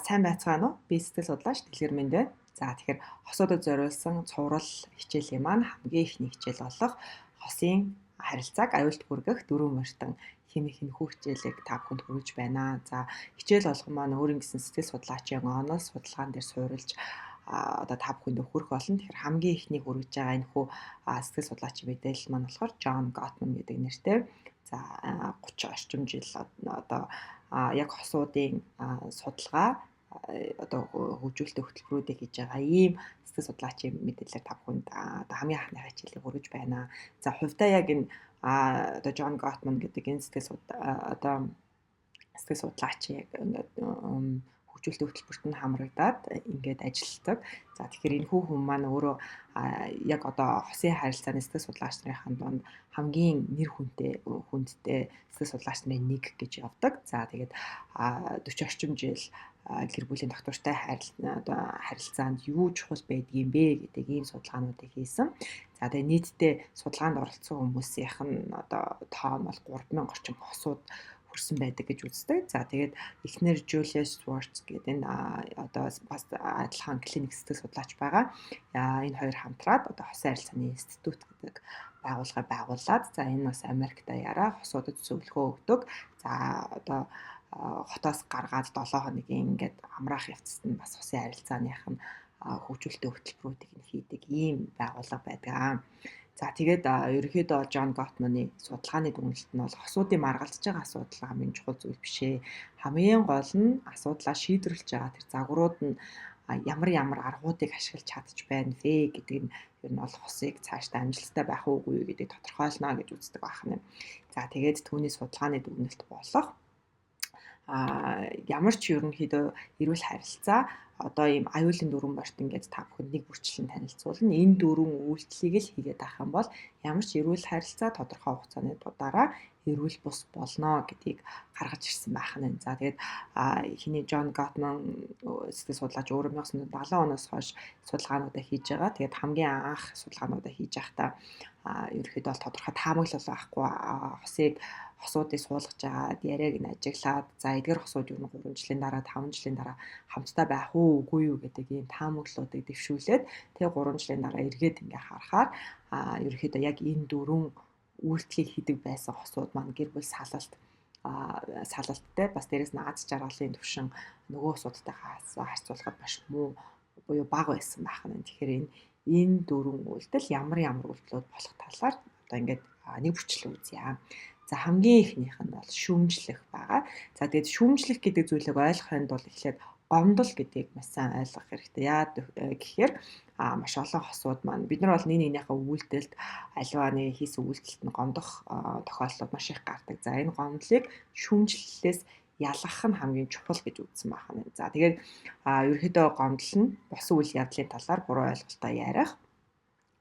Сайн байцгаана уу? Би сэтгэл судлаач Дэлгэр Мэнд байна. За, тэгэхээр хосуудад зориулсан цуврал хичээлийн маань хамгийн эхний хичээл болох хосын харилцааг аюулт хүргэх дөрвөн морьтон хэмээх энэхүү хичээлийг та бүхэнд хүргэж байна. За, хичээл болгон маань өөрийн гэсэн сэтгэл судлаачийн онол судалгаан дээр суурилж одоо та бүхэнд хүрэх болно. Тэгэхээр хамгийн эхний хүргэж байгаа энэхүү сэтгэл судлаачийн мэдээлэл маань болохоор Джон Готман гэдэг нэртэй. За, 30 орчим жил одоо яг хосуудын судалгаа, одоо хөгжүүлэлтийн хөтөлбөрүүдийг хийж байгаа ийм сэтгэл судлаачийн мэдээлэлээр та бүхэнд одоо хамгийн анхны хичээлийг хүргэж байна. За, хувьдаа яг энэ одоо Джон Готман гэдэг энэ сэтгэл одоо сэтгэл судлаачийн яг ингээд хөгжүүлэлтийн хөтөлбөрт нь хамрагдаад ингээд ажилладаг. За, тэгэхээр энэ хүн маань өөрөө яг одоо хосын харилцааны сэтгэл судлаач нарын дунд хамгийн нэр хүндтэй сэтгэл судлаач нарын нэг гэж явдаг. За, тэгээд 40 орчим жил гэр бүлийн доктортой одоо харилцаанд юу чухал байдгийм бэ гэдэг ийм судалгаануудыг хийсэн. За, тэгээд нийтдээ судалгаанд оролцсон хүмүүсийнх нь одоо тоо нь бол 3000 орчим хосууд хүрсэн байдаг гэж үздэг. За, тэгээд эхнэр Julia Schwartz гэдэг энэ одоо бас адилхан клиник сэтгэл судлаач байгаа. Энэ хоёр хамтраад одоо хосын харилцааны институт гэдэг байгууллага байгуулад, за, энэ бас Америк даяараа хосуудад зөвлөгөө өгдөг. За, одоо хотоос гаргаад 7 хоногийн ингээд амраах явцад нь бас хосын харилцааных нь хөгжүүлэлтийн хөтөлбөрүүдийг нь хийдэг ийм байгууллага байдаг. За, тэгээд ерөнхийдөө Джон Готманы судалгааны дүгнэлт нь бол хосуудын маргалдаж байгаа асуудал хамгийн чухал зүйл биш ээ. Хамгийн гол нь асуудлаа шийдвэрлэж байгаа тэр загварууд нь ямар ямар аргуудыг ашиглаж чадчих байна вэ гэдэг нь ер нь бол хосыг цаашдаа амжилттай байх уугүй юу гэдгийг тодорхойлно гэж үздэг байх нь. За, тэгээд түүний судалгааны дүгнэлт болох ямар ч ерөнхийдөө эрүүл харилцаа одоо ийм аюулын дөрвөн морьт ингээд та бүхэнд нэг бүрчлэн танилцуулна. Энэ дөрвөн үйлдэлийг л хийгээд авах юм бол ямар ч эрүүл харилцаа тодорхой хугацааны дараа эрүүл бус болно гэдгийг гаргаж ирсэн байх нь. За, тэгээд хиний Джон Готман сэтгэл судлаач өөрөө 1970 оноос хойш судалгаануудаа хийж байгаа. Тэгээд хамгийн анх судалгаануудаа хийж байхдаа ерөнхийдөө бол тодорхой таамаглал байхгүй, хосыг хосуудыг суулгаж агаад яриаг нь ажиглаад, за, эдгээр хосууд юу 3 жилийн дараа, 5 жилийн дараа хамтдаа байх уу, үгүй юу гэдэг ийм таамаглалуудыг дэвшүүлээд, тэгээ 3 жилийн дараа эргээд ингээ харахаар ерөнхийдөө яг энэ дөрвөн үйлдэлийг хийдэг байсан хосууд маань гэр бүл салалт салалттай, бас дээрэс нь аз жаргалын түвшин нөгөө хосуудтайгаа харьцуулахад маш муу буюу бага байсан байх нь. Тэгэхээр энэ дөрвөн үйлдэл ямар ямар үйлдэлүүд болох талаар одоо ингээд нэг бүрчлэн үзье. За, хамгийн эхнийх нь бол шүүмжлэх байгаа. За, тэгээд шүүмжлэх гэдэг зүйлийг ойлгохын тулд эхлээд гомдол гэдгийг маш сайн ойлгох хэрэгтэй. Яагаад гэхээр маш олон хосууд маань, бид нар бол нэг нэгнийхээ үйлдэлд, аливаа нэг хийсэн үйлдэлт нь гомдох тохиолдлууд маш их гардаг. За, энэ гомдлыг шүүмжлэлээс ялгах нь хамгийн чухал гэж үзсэн байна. За, тэгээд ерөнхийдөө гомдол нь болсон үйл явдлын талаар буруу ойлголтоо ярих,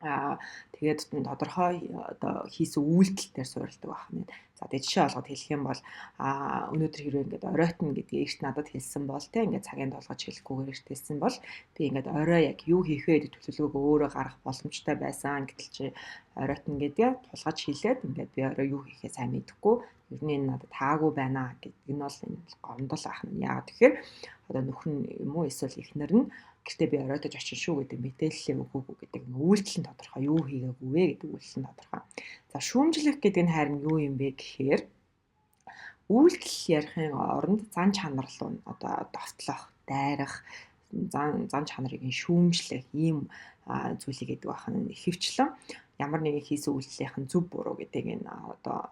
тэгээд тодорхой одоо хийсэн үйлдэл дээр суурилдаг байх нь. За, тэгээд жишээ олгоод хэлэх юм бол өнөөдөр хэрвээ ингээд оройтно гэдгийг эрт надад хэлсэн бол, те, ингээд цагийн толгойч хэлэхгүйгээр эрт хэлсэн бол би ингээд орой яг юу хийх вэ гэдэг төлөвлөгөөгөө өөрөө гаргах боломжтой байсан. Гэтэл чи оройтно гэдгээ тулгаж хэлээд, ингээд би орой юу хийхээ сайн мэдэхгүй, ер нь энэ надад таагүй байна гэдэг нь бол энэ гомдол ах нь. Яагаад гэхээр одоо нөхөр нь юм уу эсвэл эхнэр нь гэртээ би оройтож очин шүү гэдэг мэдээллээ өгөөгүй гэдэг үйлдэл нь тодорхой, юу хийгээгүй вэ гэдэг үйлдэл нь тодорхой. За, шүүмжлэх гэдэг нь харин юу юм бэ гэхээр үйлдэл ярихын оронд зан чанар руу одоо довтлох, дайрах, зан чанарыг шүүмжлэх ийм зүйлийг гэдэг байх нь. Ихэвчлэн ямар нэгэн хийсэн үйлдэлийнх нь зөв буруу гэдэг энэ одоо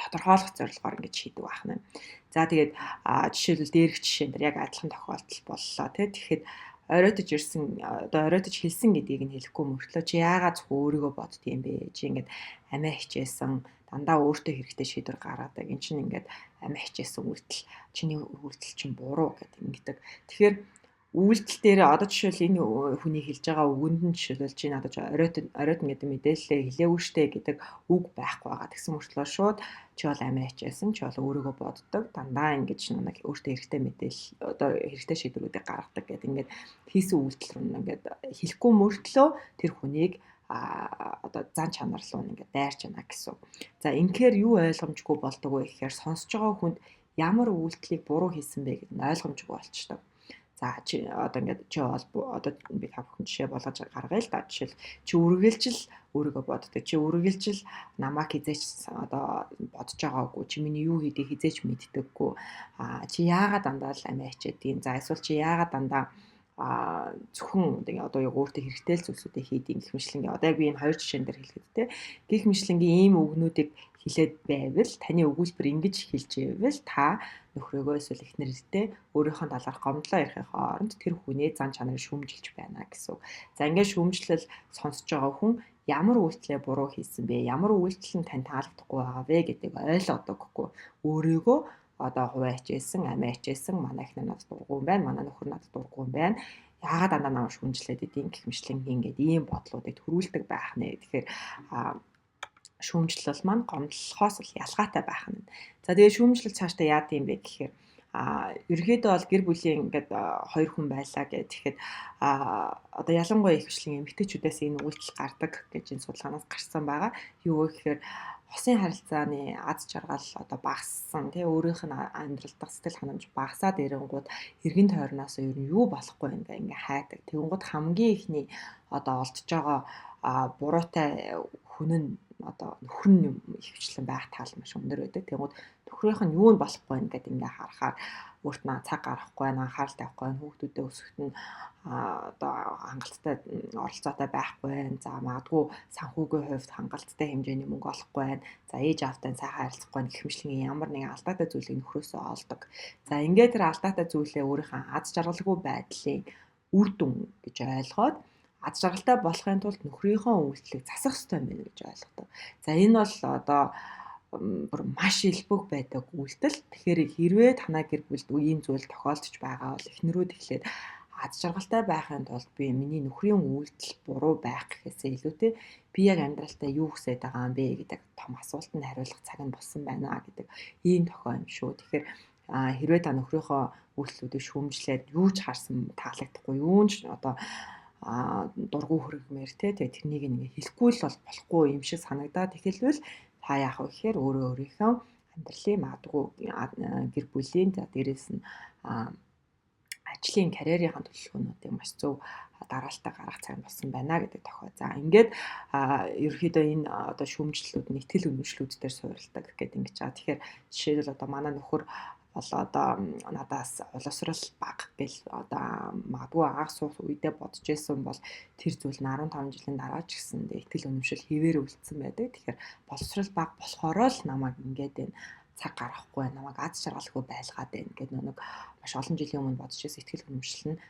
тодорхойлох зорилгоор ингэж хийдэг байх нь. За, тэгээд жишээлбэл дээрх жишээн дээр яг адилхан тохиолдол боллоо, тий. Тэгэхэд оройтож ирсэн, одоо оройтож хэлсэн гэдгийг нь хэлэхгүй мөртлөө чи яагаад зөвхөн өөрийгөө бодд юм бэ? Чи ингээд амиа хичээсэн, дандаа өөртөө хэрэгтэй шийдвэр гаргадаг. Эн чинь ингээд амиа хичээсэн үйлдэл, чиний үйлдэл чинь буруу гэдэг ингэдэг. Тэгэхээр үйлдэл дээр одоо жишээл энэ хүний хэлж байгаа үгэнд нь жишээлбэл чи надад оройтно гэдэг мэдээлэлээ хэлээгүй штэ гэдэг үг байхгүй байгаа. Тэгсэн мөртлөө шууд чи бол амиа хичээсэн, чи бол өөрийгөө боддог, дандаа ингэж нэг өөртөө хэрэгтэй мэдээлэл, одоо хэрэгтэй шийдвэрүүдийг гаргадаг гэдэг ингээд хийсэн үйлдэл рүү ингээд хэлэхгүй мөртлөө тэр хүнийг одоо зан чанар руу ингээд дайрч байна гэсэн. За, инхээр юу ойлгомжгүй болдог вэ гэхээр сонсож байгаа хүнд ямар үйлдэлийг буруу хийсэн бэ гэдэг нь ойлгомжгүй болчихдог. За чи одоо ингээд чи бол одоо би та бүхэн жишээ болгож гаргая л да. Жишээл чи үргэлжил өөрийгөө боддог. Чи үргэлжил намайг хизээч одоо бодож байгаагүй. Чи миний юу хийдгийг хизээч мэддэггүй. Чи яагаад дандаа л амиа хичээдгийг. За эсвэл чи яагаад дандаа зөвхөн одоо яг өөртөө хэрэгтэй л зүйлсүүдээ хийдэг гэх мэтлэнгийн одоо яг би энэ хоёр жишээн дээр хэлэхэд те гих мэтлэнгийн ийм үгнүүдийг хэлээд байвал таны өгүүлбэр ингэж хэлж байвал та нөхрөөгөө эсвэл эхнэртэй өөрийнхөө талаарх гомдлоо ярихын хооронд тэр хүний зан чанарыг шүүмжилж байна гэсэн үг. За ингээд шүүмжлэл сонсож байгаа хүн ямар үйлдэлээ буруу хийсэн бэ? Ямар үйлдэл нь тань таалагдахгүй байгаа вэ гэдгийг ойлгодоггүй. Өөрийгөө одоо хувиа хичээсэн, амиа хичээсэн, манай эхнэр надад дургүй юм байна, манай нөхөр надад дургүй юм байна. Яагаад дандаа намайг шүүмжлээд идэв гэх мэтлэн ингээд ийм бодлуудыг төрүүлдэг байх нэ. Тэгэхээр шүүмжлэл маань гомдлохоос л ялгаатай байх нь. За тэгээ шүүмжлэл цаашдаа яад юм бэ гэхээр ерөнхийдөө бол гэр бүлийн ингээд хоёр хүн байлаа гэх тэгэхэд одоо ялангуяа их хвшлэн эмэгтэйчүүдээс энэ үйлдэл гардаг гэж энэ судалгаанаас гарсан байгаа. Юу вэ гэхээр хосын харилцааны аз жаргал одоо багассан тий өөрийнх нь амьдрал дахь сэтгэл ханамж багасаад ирэнгууд эргэн тойрноос ер нь юу болохгүй ингээ ингээ хайдаг. Тэгэнгүүт хамгийн ихний одоо олдож байгаа буруутай хүн нь одоо нөхөр нь ихэвчлэн байх тал маш өндөр байдаг. Тэгмүүд нөхрийнх нь юу нь болохгүй байна гэдэг ингээ харахаар өөрт нь цаг гаргахгүй байна, анхаарал тавихгүй байна, хүүхдүүдэд өсгөхт нь одоо хангалттай оролцоотой байхгүй байна. За магадгүй санхүүгийн хувьд хангалттай хэмжээний мөнгө олохгүй байна. За ээж аавтай сайхан харилцахгүй байна гэх мэтлэн ямар нэгэн алдаатай зүйлийг нөхрөөсөө олдог. За ингээд тэр алдаатай зүйлээ өөрийнхөө аз жаргалгүй байдлын үр дүн гэж ойлгоод аз жаргалтай болохын тулд нөхрийнхөө үйлдэлийг засах ёстой юм байна гэж ойлгодог. За энэ бол одоо бүр маш элбэг байдаг үйлдэл. Тэгэхээр хэрвээ танай гэр бүлд ийм зүйл тохиолдож байгаа бол эхнэрүүд эхлээд аз жаргалтай байхын тулд би миний нөхрийн үйлдэл буруу байх гэхээсээ илүүтэй би яг амьдралтаа юу хүсэж байгаа юм бэ гэдэг том асуултанд хариулах цаг нь болсон байна гэдэг ийм тохиол юм шүү. Тэгэхээр хэрвээ та нөхрийнхөө үйлдэлүүдийг шүүмжлээд юу ч харсан таалагдахгүй, юу ч одоо дургу хөргмээр те тэгээ тэрнийг ингээ хэлэхгүй л бол болохгүй юм шиг санагдаад эхэлвэл та яах вэ гэхээр өөрөө өөрийнхөө амьдралын магадгүй гэр бүлийн за дээрэс нь ажлын карьерийн төлөвлөгөөнүүдийг маш зөв дараалтаа гаргах цаг болсон байна гэдэг тохио. За ингээд ерөнхийдөө энэ одоо шүүмжлэлүүд нь итгэл үнэмшлүүд дээр суурилдаг гэдэг ингэж байгаа. Тэгэхээр жишээлбэл одоо манай нөхөр бол одоо надаас боловсрал бага гэл одоо магадгүй анх суух үедээ бодож исэн бол тэр зүйл нь 15 жилийн дараа ч гэсэн итгэл үнэмшил хэвээр үлдсэн байдаг. Тэгэхээр боловсрал бага болохоороо л намайг ингээд энэ цаг гаргахгүй, намайг аз жаргалгүй байлгаад байна гэдэг нэг маш олон жилийн өмнө бодож исэн итгэл үнэмшил нь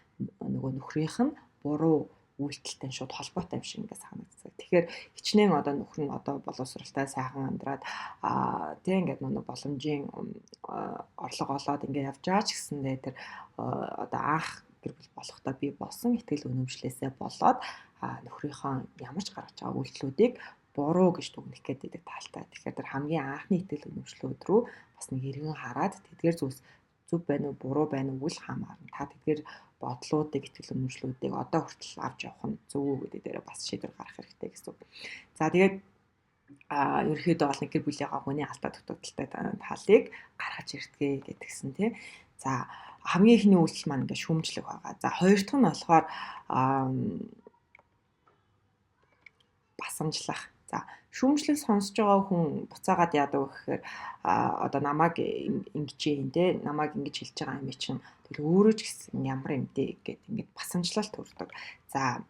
нөгөө нөхрийнх нь буруу үйлдэлтэй шууд холбоотой юм шиг ингээд санагддаг. Тэгэхээр хичнээн одоо нөхөр нь одоо боловсралтай сайхан амьдраад тийм ингээд нэг боломжийн орлого олоод ингээд явж байгаа ч гэсэндээ тэр одоо анх гэр бүл болохдоо би болсон итгэл үнэмшлээсээ болоод нөхрийнхөө ямар ч гаргаж байгаа үйлдэлүүдийг буруу гэж дүгнэх гээд байдаг талтай. Тэгэхээр тэр хамгийн анхны итгэл үнэмшлүүд рүү бас нэг эргэн хараад тэдгээр зүйлс зөв байна уу, буруу байна уу үл хамаарна. Та тэдгээр бодлуудыг, итгэл үнэмшлүүдийг одоо хүртэл авч явах нь зөв үү гэдэг дээр бас шийдвэр гаргах хэрэгтэй гэсэн үг. За тэгээд ерөнхийдөө бол нэг гэр бүлийнхаа хүний алдаа дутагдaltaй талыг гаргаж ирдгээ гэдгсэн тий. За хамгийн эхний үйлдэл маань ингээд шүүмжлэх байгаа. За хоёр дахь нь болохоор басамжлах. За шүүмжлэл сонсож байгаа хүн буцаагаад яадаг вэ гэхээр одоо намайг ингэж юм те намайг ингэж хэлж байгаа юм чинь тэгэл өөрөө ч гэсэн ямар юм дээ гэд ингээд басамжлал төрдөг. За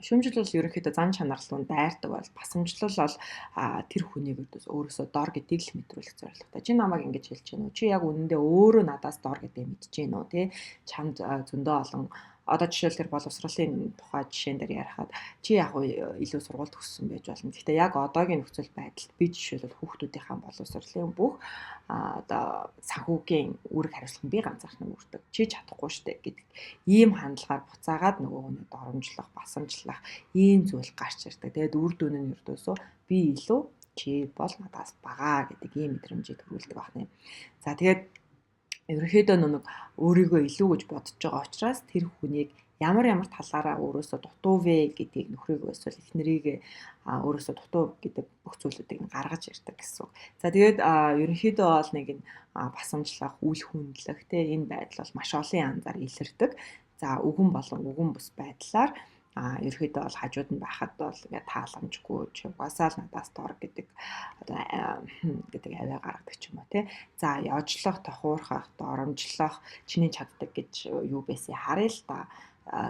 шүүмжлэл бол ерөнхийдөө зан чанар руу дайрдаг бол басамжлал бол тэр хүнийг өөрөөсөө дор гэдгийг л мэдрүүлэх зорилготой. Чи намайг ингэж хэлж гэнэ үү? Чи яг үнэндээ өөрөө надаас дор гэдгийг мэдэж гэнэ үү? Тэ чамд зөндөө олон одоо жишээл тэр боловсролын тухай жишээн дээр ярихад чи яг илүү сургууль төгссөн байж болно. Гэхдээ яг одоогийн нөхцөл байдалд би жишээлбэл хүүхдүүдийнхаа боловсролын бүх одоо санхүүгийн үүрэг хариуцлага би ганцаархнаа үүрдэг. Чи чадахгүй штэ гэдэг ийм хандлагаар буцаагаад нөгөө хүний доромжлох, басамжлах ийм зүйл гарч ирдэг. Тэгээд үр дүн нь ердөөсөө би илүү чи бол надаас бага гэдэг ийм мэдрэмжийг төрүүлдэг байна. За тэгээд ерөнхийдөө нэг өөрийгөө илүү гэж бодож байгаа учраас тэр хүнийг Ямар ямар талаараа өөрөөсөө дутуу вэ гэдгийг нөхрийг эсвэл эхнэрийг өөрөөсөө дутуу гэдэг бүх зүйлүүдийг нь гаргаж ирдэг гэсэн үг. За тэгээд ерөнхийдөө бол нэг нь басамжлах, үл хүндлэх те энэ байдал бол маш олон янзаар илэрдэг. За үгэн болон үгэн бус байдлаар ерөөхдөө бол хажууд нь байхад бол ингээд тааламжгүй чи угаасаа л надаас дор гэдэг одоо гэдэг авиа гаргадаг ч юм уу те. За ёжлох, тохуурхах, доромжлох, чиний чаддаг гэж юу байсан харъя л да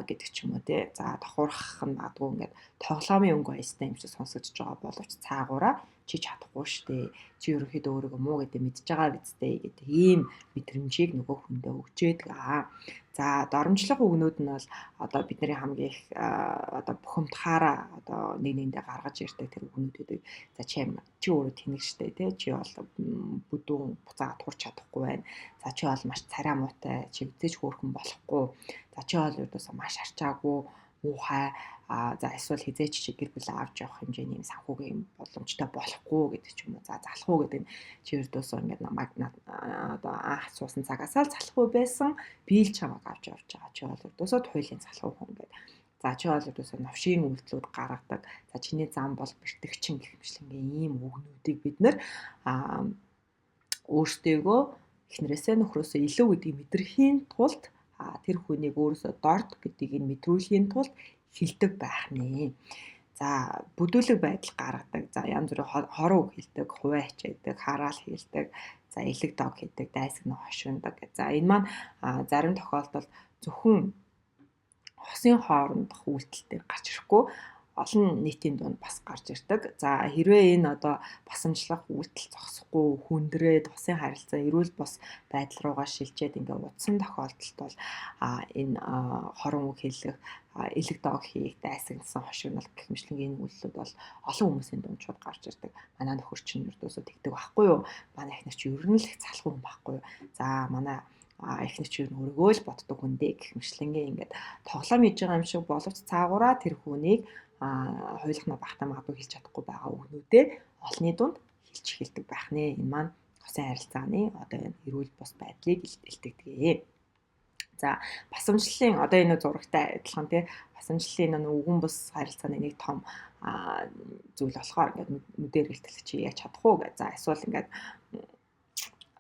гэдэг ч юм уу те. За тохуурхах нь магадгүй ингээд тоглоомын өнгө аястай юм шиг сонсогдож байгаа боловч цаагаараа чи чадахгүй штэ. Чи ерөнхийдөө өөрийгөө муу гэдэг мэдж байгаа биз дээ гэдэг ийм мэдрэмжийг нөгөө хүндээ өгч яадаг. За доромжлох үгнүүд нь бол одоо бидний хамгийн их одоо бухимдахаараа одоо нэг нэгэндээ гаргаж ирдэг тэр үгнүүд гэдэг. За чи өөрөө тэнэг штэ тий. Чи бол бүдүүн буцаагаад турч чадахгүй байна. За чи бол маш царай муутай. Чи үзээж хөөрхөн болохгүй. За чи бол ердөөсөө маш арчаагүй муухай за эсвэл хизээч чи гэр бүлээ авч явах хэмжээний юм санхүүгийн боломжтой болохгүй гэдэг ч юм уу. За залах уу гэдэг нь чи ердөөсөө ингээд намайг одоо анх суусан цагаасаа л залахгүй байсан. Би л чамайг авч явж байгаа. Чи бол ердөөсөө туйлын залах хүн гэдэг. За чи бол ердөөсөө новшийн үйлдэлүүд гаргадаг. За чиний зам бол бэртэгчин гэх мэтлэнгээ ийм үгнүүдийг бид нэр өөрсдийгөө эхнэрээсээ нөхрөөсөө илүү гэдгийг мэдрэхийн тулд тэр хүнийг өөрөөсөө дорд гэдгийг нь мэдрүүлэхийн тулд хилдэг байх нэ. За бүдүүлэг байдал гаргадаг. За янз бүрийн хоруу үг хэлдэг, хувиа хичээдэг, хараал хэлдэг, за элэг дог хийдэг, дайсагна хошигнодог. За энэ маань зарим тохиолдолд зөвхөн хосын хоорондох үйлдэл дээр гарч ирэхгүй олон нийтийн дунд бас гарч ирдэг. За хэрвээ энэ одоо басамжлах үйлдэл зогсохгүй хүндрээд хосын харилцаа эрүүл бус байдал руугаа шилжээд ингээ удсан тохиолдолд бол энэ хорон үг хэлэх, элэг дог хийх, дайсагнасан хошигнол гэх мэтлэнгийн энэ үйлдэлүүд бол олон хүмүүсийн дунд шууд гарч ирдэг. Манай нөхөр чинь ердөөсөө тэгдэг байхгүй юу? Манай эхнэр чинь ер нь л их залхуу хүн байхгүй юу? За манай эхнэр чинь өөрийгөө л боддог хүн дээ гэх мэтлэнгийн ингээд тоглоом хийж байгаа юм шиг боловч цаагаараа тэр хүнийг хуйлахна багтаа магадгүй хэлж чадахгүй байгаа үгнүүдээ олонний дунд хэлж эхэлдэг байх нэ. Энэ маань хосын харилцааны одоо энэ эрүүл бус байдлыг илтгэдэг. За басамжлалын одоо энэ зурагтай адилхан тий басамжлалын энэ үгэн бус харилцааны нэг том зүйл болохоор ингээд нүдээр илтгэх чи яаж чадах уу гэж. За эсвэл ингээд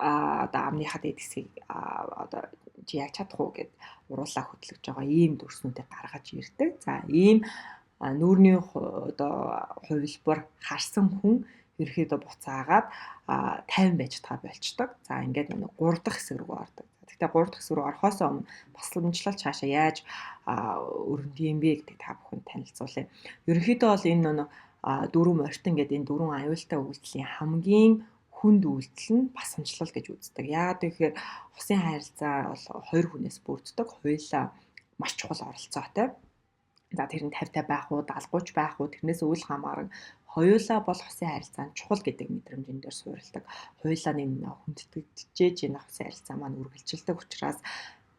одоо амныхаа дэд хэсгийг одоо чи яаж чадах уу гэд уруулаа хөтлөж байгаа ийм дүрснүүдийг гаргаж ирдэг. За ийм нүүрний одоо хувилбар харсан хүн ерөөхдөө буцаагаад 50 байж та болчдөг. За ингээд нэг 3 дахь хэсэг рүү ордог. Гэхдээ 3 дахь хэсэг рүү орохоос өмнө басламжлал цаашаа яаж өрнөд юм бэ гэдэг та бүхэнд танилцуулъя. Ерөнхийдөө бол энэ нэг дөрвөн морьтон гэдэг энэ дөрвөн аюултай үйлдэлийн хамгийн хүнд үйлдэл нь басамжлал гэж үздэг. Яагаад гэхээр хосын харилцаа бол хоёр хүнээс бүрддэг. Хоёулаа маш чухал оролцоотой. За тэр нь 50-тай байх уу, 70-гуйч байх уу, тэрнээс үл хамааран хоёулаа бол хосын харилцаа нь чухал гэдэг мэдрэмжэн дээр суурилдаг. Хоёулаа нэг хүндэтгэжээж энэ хосын харилцаа маань үргэлжилдэг учраас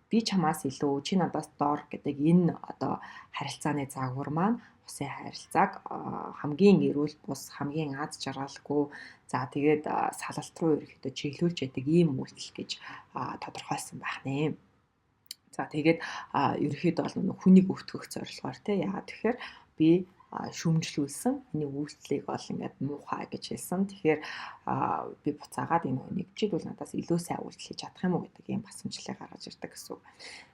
би чамаас илүү, чи надаас дор гэдэг энэ одоо харилцааны загвар маань хосын харилцааг хамгийн эрүүл бус, хамгийн аз жаргалгүй, за тэгээд салалт руу ерөөхдөө чиглүүлж яадаг ийм үйлдэл гэж тодорхойлсон байх нэ. За тэгээд ерөөхдөө бол нэг хүнийг өвтгөх зорилгоор тий яагаад тэгэхээр би шүүмжлүүлсэн энэ үйлдэлийг бол ингээд муухай гэж хэлсэн. Тэгэхээр би буцаагаад энэ хүнийг чид бол надаас илүү сайн үйлдэл хийж чадах юм уу гэдэг ийм басамжлалыг гаргаж ирдэг гэсэн үг.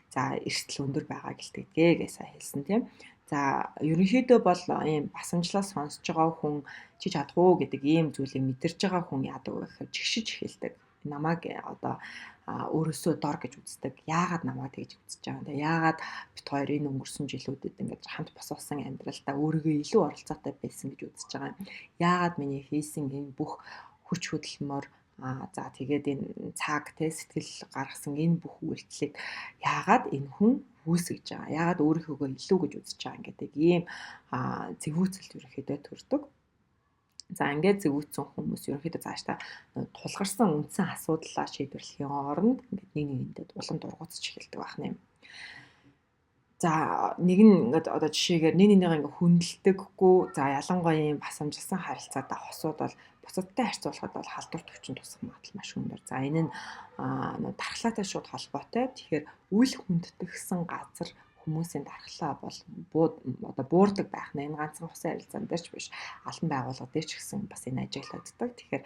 За эрсдэл өндөр байгаа гэлтэйгээ гэж сайн хэлсэн тийм. За ерөнхийдөө бол ийм басамжлал сонсож байгаа хүн чи чадах уу гэдэг ийм зүйлийг мэдэрч байгаа хүн яадаг вэ гэхээр жигшиж эхэлдэг. Намайг одоо өөрөөсөө дор гэж үздэг. Яагаад намайг тэгж үзэж байгаа юм бэ? Яагаад бит хоёр энэ өнгөрсөн жилүүдэд ингэж хамт босоосон амьдралдаа өөрийгөө илүү оролцоотой байсан гэж үзэж байгаа юм. Яагаад миний хийсэн энэ бүх хүч хөдөлмөр за тэгээд энэ цаг те сэтгэл гаргасан энэ бүх үйлдэлийг яагаад энэ хүн үүсгэж байгаа? Яагаад өөрийнхөөгөө илүү гэж үзэж байгаа юм гэдэг ийм зэвүүцэлт ерөнхийдөө төрдөг. За ингээд зэвүүцсэн хүмүүс ерөнхийдөө цаашдаа тулгарсан үндсэн асуудлаа шийдвэрлэхийн оронд ингээд нэг нэгэндээ улам дургуутсаж эхэлдэг байх нэ. За нэг нь ингээд одоо жишээгээр нэг нэгнийгээ ингээд хүндэлдэггүй, за ялангуяа ийм басамжилсан харилцаатай хосууд бол бусадтай харьцуулахад бол халдвар төвчин тусах магадлал маш өндөр. За энэ нь дархлаатай шууд холбоотой. Тэгэхээр үл хүндэтгсэн газар хүмүүсийн дархлаа бол одоо буурдаг байх нь энэ ганцхан хосын харилцаан дээр ч биш, албан байгууллага дээр ч гэсэн бас энэ ажиглагддаг. Тэгэхээр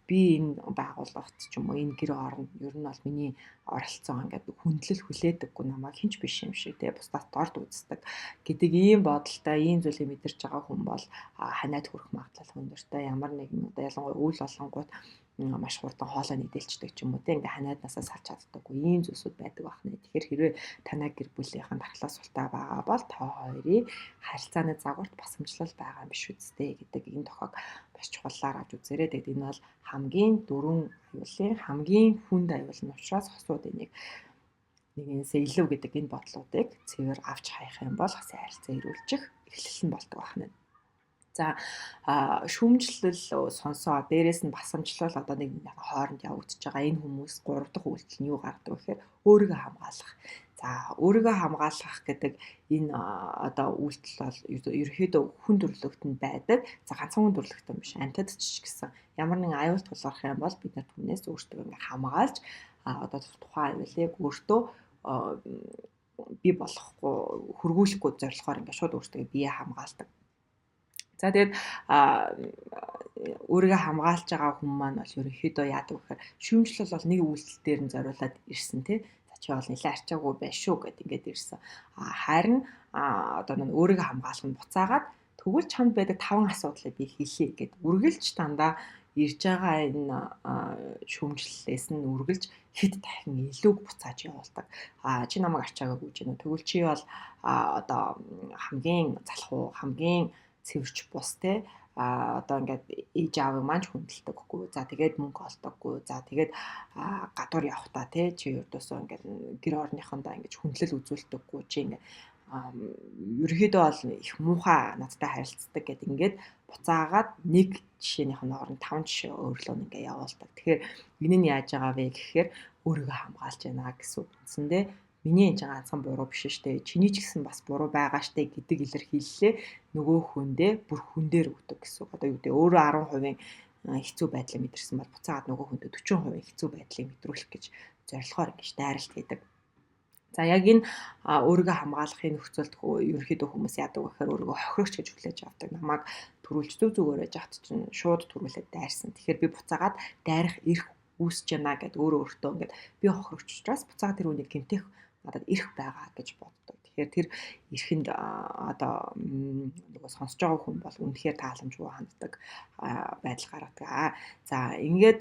би энэ байгууллагт ч юм уу энэ гэр орон ер нь бол миний оролцоо ингээд хүндлэл хүлээдэггүй, намайг хинч биш юм шиг те бусдаас дорд үздэг гэдэг ийм бодолтой, ийм зүйлийг мэдэрч байгаа хүн бол ханиад хүрэх магадлал өндөртэй. Ямар нэгэн одоо ялангуяа үйл болонгууд маш хурдан хоолой нийтэлчдэг ч юм уу те ингээ ханиаднасаа салж чаддаггүй ийм зүйлсүүд байдаг байна. Тэгэхээр хэрвээ танай гэр бүлийнхэн дархлаа султай байгаа бол та хоёрын харилцааны загварт басамжлал байгаа юм биш үсттэй гэдэг энэ тохиог маш чухаллаар авч үзээрэй. Тэгээд энэ бол хамгийн дөрвөн аюулын хамгийн хүнд аюул нь учраас хосууд энийг нэгэнсээ илүү гэдэг энэ бодлуудыг цэвэр авч хаях юм бол хосын харилцаа эрүүлчих эхлэл нь болдог байна. За, шүүмжлэл сонсоо, дээрээс нь басамжлал одоо нэг хооронд явагдаж байгаа энэ хүмүүс гурав дахь үйлдэл нь юу гаргадаг вэ гэхээр өөрийгөө хамгаалах. За, өөрийгөө хамгаалах гэдэг энэ одоо үйлдэл бол ерөнхийдөө хүн төрөлхтөнд байдаг. За, ганцхан хүн төрөлхтөн биш, амьтад ч гэсэн ямар нэгэн аюул тулгарх юм бол бид нар түүнээс өөрсдөө ингээ хамгаалж одоо тухайн аюулыг өөртөө бий болохгүй, хөргүүлэхгүй зорилгоор ингээ шууд өөртөө бие хамгаалдаг. За, тэгээд өөрийгөө хамгаалж байгаа хүн маань бол ерөнхийдөө яадаг вэ гэхээр шүүмжлэл бол нэг үйлдэл дээр нь зориулаад ирсэн тий. За, чи бол нэлээд арчаагүй байх шүү гэд ингээд ирсэн. Харин одоо нэг өөрийгөө хамгаалах нь буцаагаад тэгвэл чамд байдаг 5 асуудлыг би хэлье гэд үргэлж дандаа ирж байгаа энэ шүүмжлэлээс нь үргэлж хэд дахин илүүг буцааж явуулдаг. Чи намайг арчаагаа гүйж гэнэ. Тэгвэл чи бол одоо хамгийн залхуу, хамгийн цэвэрч бус те одоо ингээд ээж аавыг маань ч хүндэлдэггүй. За, тэгээд мөнгө олдоггүй. За, тэгээд гадуур явхдаа те чи ердөөсөө ингээд гэр орныхондоо ингээд хүндлэл үзүүлдэггүй. Чи ингээд ерөнхийдөө бол их муухай надтай харилцдаг гэд ингээд буцаагаад нэг жишээнийх нь оронд 5 жишээ өөрлөө ингээ явуулдаг. Тэгэхээр энэ нь яаж байгаа вэ гэхээр өөрийгөө хамгаалж байна гэсэн үг. Үндсэндээ миний энэ ганцхан буруу биш штэ. Чиний ч гэсэн бас буруу байгаа штэ гэдэг илэрхийллээ нөгөө хүндээ бүр хүн дээр өгдөг гэсэн үг. Одоо юу гэдэг өөрөө 10% хэцүү байдлыг мэдэрсэн бол буцаагаад нөгөө хүндээ 40% хэцүү байдлыг мэдрүүлэх гэж зорилгоор ингэж дайралт хийдэг. За, яг энэ өөрийгөө хамгаалахын нөхцөлд ерөнхийдөө хүмүүс яадаг вэ гэхээр өөрийгөө хохирогч гэж хүлээж авдаг. Намайг түрүүлж зүг зүгээр байж хат чинь шууд түрүүлээд дайрсан. Тэгэхээр би буцаагаад дайрах эрх үүсэж байна гэд өөрөө өөртөө ингээд би хохирогч учраас буцаагаад тэр үнийг гэмтэх надад эрх байгаа гэж боддог. Тэгэхээр тэр эрхэнд одоо нөгөө сонсож байгаа хүн бол үнэхээр тааламжгүй ханддаг байдал гаргадаг. За, ингээд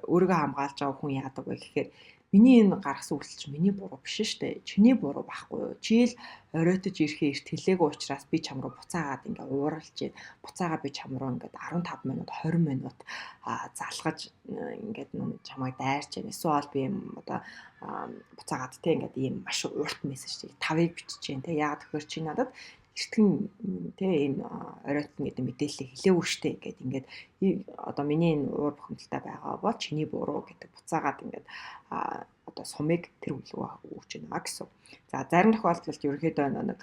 өөрийгөө хамгаалж байгаа хүн яадаг вэ гэхээр миний энэ гаргасан үйлдэл чинь миний буруу биш шүү дээ. Чиний буруу байхгүй юу? Чи л оройтож ирэхээ эрт хэлээгүй учраас би чам руу буцаагаад ингээ ууралж байна. Буцаагаа би чам руу ингээд 15 минут, 20 минут залгаж ингээд чамайг дайрч байна. Эсвэл би юм одоо буцаагаад те ингээд ийм маш урт мессеж 5-ыг бичиж байна те. Яагаад гэхээр чи надад эртгэн те энэ оройтно гэдэг мэдээллийг хэлээгүй штэ гэд ингээд одоо миний энэ уур бухимдалтай байгаа бол чиний буруу гэдэг буцаагаад ингээд одоо сумыг тэр хүлээгөө өгч байна гэсэн. За, зарим тохиолдолд ерөнхийдөө нэг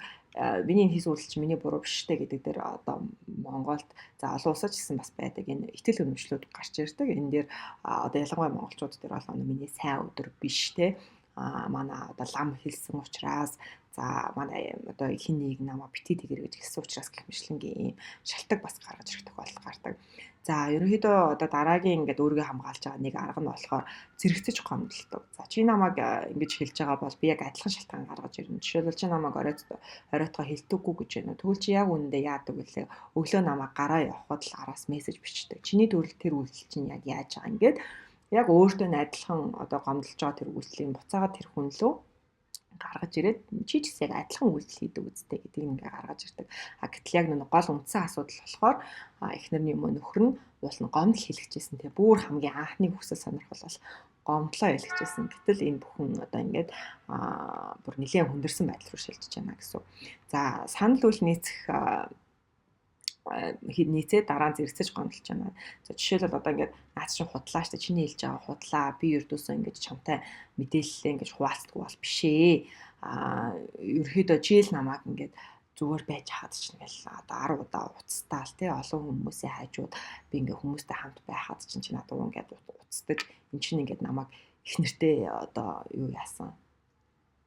миний хийсэн үйлдэл чинь миний буруу биш штэ гэдэг дээр одоо Монголд, за, олон улсад ч гэсэн бас байдаг энэ итгэл үнэмшлүүд гарч ирдэг. Энэ дээр одоо ялангуяа монголчууд дээр бол миний сайн өдөр биш те, манай одоо лам хэлсэн учраас, за, манай одоо хин нэг намаа бити тэгэр гэж хэлсэн учраас гэх мэтлэнгийн ийм шалтгаан бас гаргаж ирэх тохиолдол гардаг. За, ерөнхийдөө одоо дараагийн ингээд өөрийгөө хамгаалж байгаа нэг арга нь болохоор зэрэгцэж гомдолдог. За, чи намайг ингэж хэлж байгаа бол би яг адилхан шалтгаан гаргаж ирнэ. Жишээлбэл, чи намайг оройтгоо хэлдэггүй гэж байна. Тэгвэл чи яг үнэндээ яадаг вүлээ? Өглөө намайг гараа явхад л араас мессеж бичдэг. Чиний төрөл тэр үйлдэл чинь яг яаж байгаа ингээд яг өөртөө адилхан одоо гомдолж байгаа тэр үйлдэлийг буцаагаад тэр хүн лөө гаргаж ирээд чи ч гэсэн яг адилхан үйлдэл хийдэг үсттэй гэдгийг ингээ гаргаж ирдэг. А гэтэл яг нэг гол үндсэн асуудал болохоор эхнэр нь юм уу нөхөр нь уул нь гомдол хэлчихсэн те, бүр хамгийн анхны хүсэл сонирхол бол гомдлоо хэлчихсэн. Гэтэл энэ бүхэн одоо ингээд бүр нэлээд хүндэрсэн байдал руу шилжиж байна гэсэн. За, санал үйл нийцэх нийцээ дараа нь зэрэгцэж гомдолж байна. За, жишээлбэл, одоо ингээд наад чинь худлаа штэ, чиний хэлж байгаа худлаа, би ердөөсөө ингэж чамтай мэдээлэлээ ингэж хуваалцдаг бол биш ээ. Ерөөхдөө чи л намайг ингээд зүгээр байж хаад чинь ингээл одоо 10 удаа уцтаал тий, олон хүмүүсийн хажууд би ингээ хүмүүстэй хамт байхад чинь чи надад ингээд уцдаг. Эн чинь ингээд намайг их нэртэй одоо юу яасан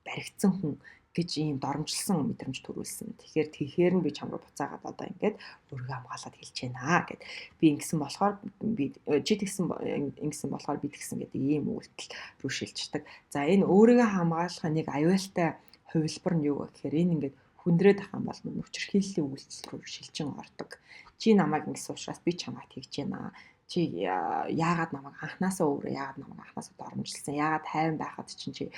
баригдсан хүн гэж ийм доромжилсан мэдрэмж төрүүлсэн. Тэгэхээр тэгэхээр нь би чам руу буцаагаад одоо ингээд өөрийгөө хамгаалаад хэлж байна гэд. Би ингэсэн болохоор би чи тэгсэн ингэсэн болохоор би тэгсэн гэдэг ийм үйлдэл рүү шилждэг. За энэ өөрийгөө хамгаалах нэг аюултай хувилбар нь юу вэ гэхээр энэ ингээд хүндрээд ах юм бол нүчэрхийллийн үйлдэл рүү шилжин ордог. Чи намайг ингэсэн учраас би чамайг тэгж байна. Чи яагаад намайг анхнаасаа өөрөө яагаад намайг анхнаасаа доромжилсан, яагаад тайван байхад чинь чи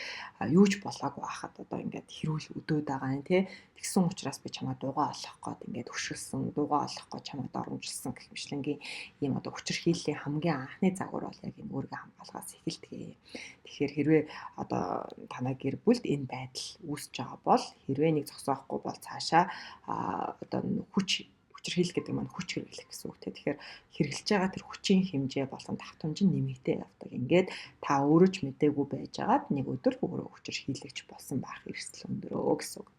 юу ч болоогүй байхад одоо ингээд хэрүүл өдөөд байгаа юм те, тэгсэн учраас би чамайг дуугаа олох гээд ингээд өшөлсөн, дуугаа олох гээд чамайг доромжилсан гэх мэтлэнгийн ийм одоо хүчирхийллийн хамгийн анхны загвар бол яг энэ өөрийгөө хамгаалахаас эхэлдэг. Тэгэхээр хэрвээ одоо танай гэр бүлд энэ байдал үүсэж байгаа бол хэрвээ нэг зогсоохгүй бол цаашаа одоо хүч хүчирхийлэл гэдэг маань хүч хэрэглэх гэсэн үг те. Тэгэхээр хэрэглэж байгаа тэр хүчийн хэмжээ болон давтамж нь нэмэгдээ явдаг. Ингээд та өөрөө ч мдээгүй байжгаад нэг өдөр өөрөө хүчирхийлэгч болсон байх эрсдэл өндөрөө гэсэн үг.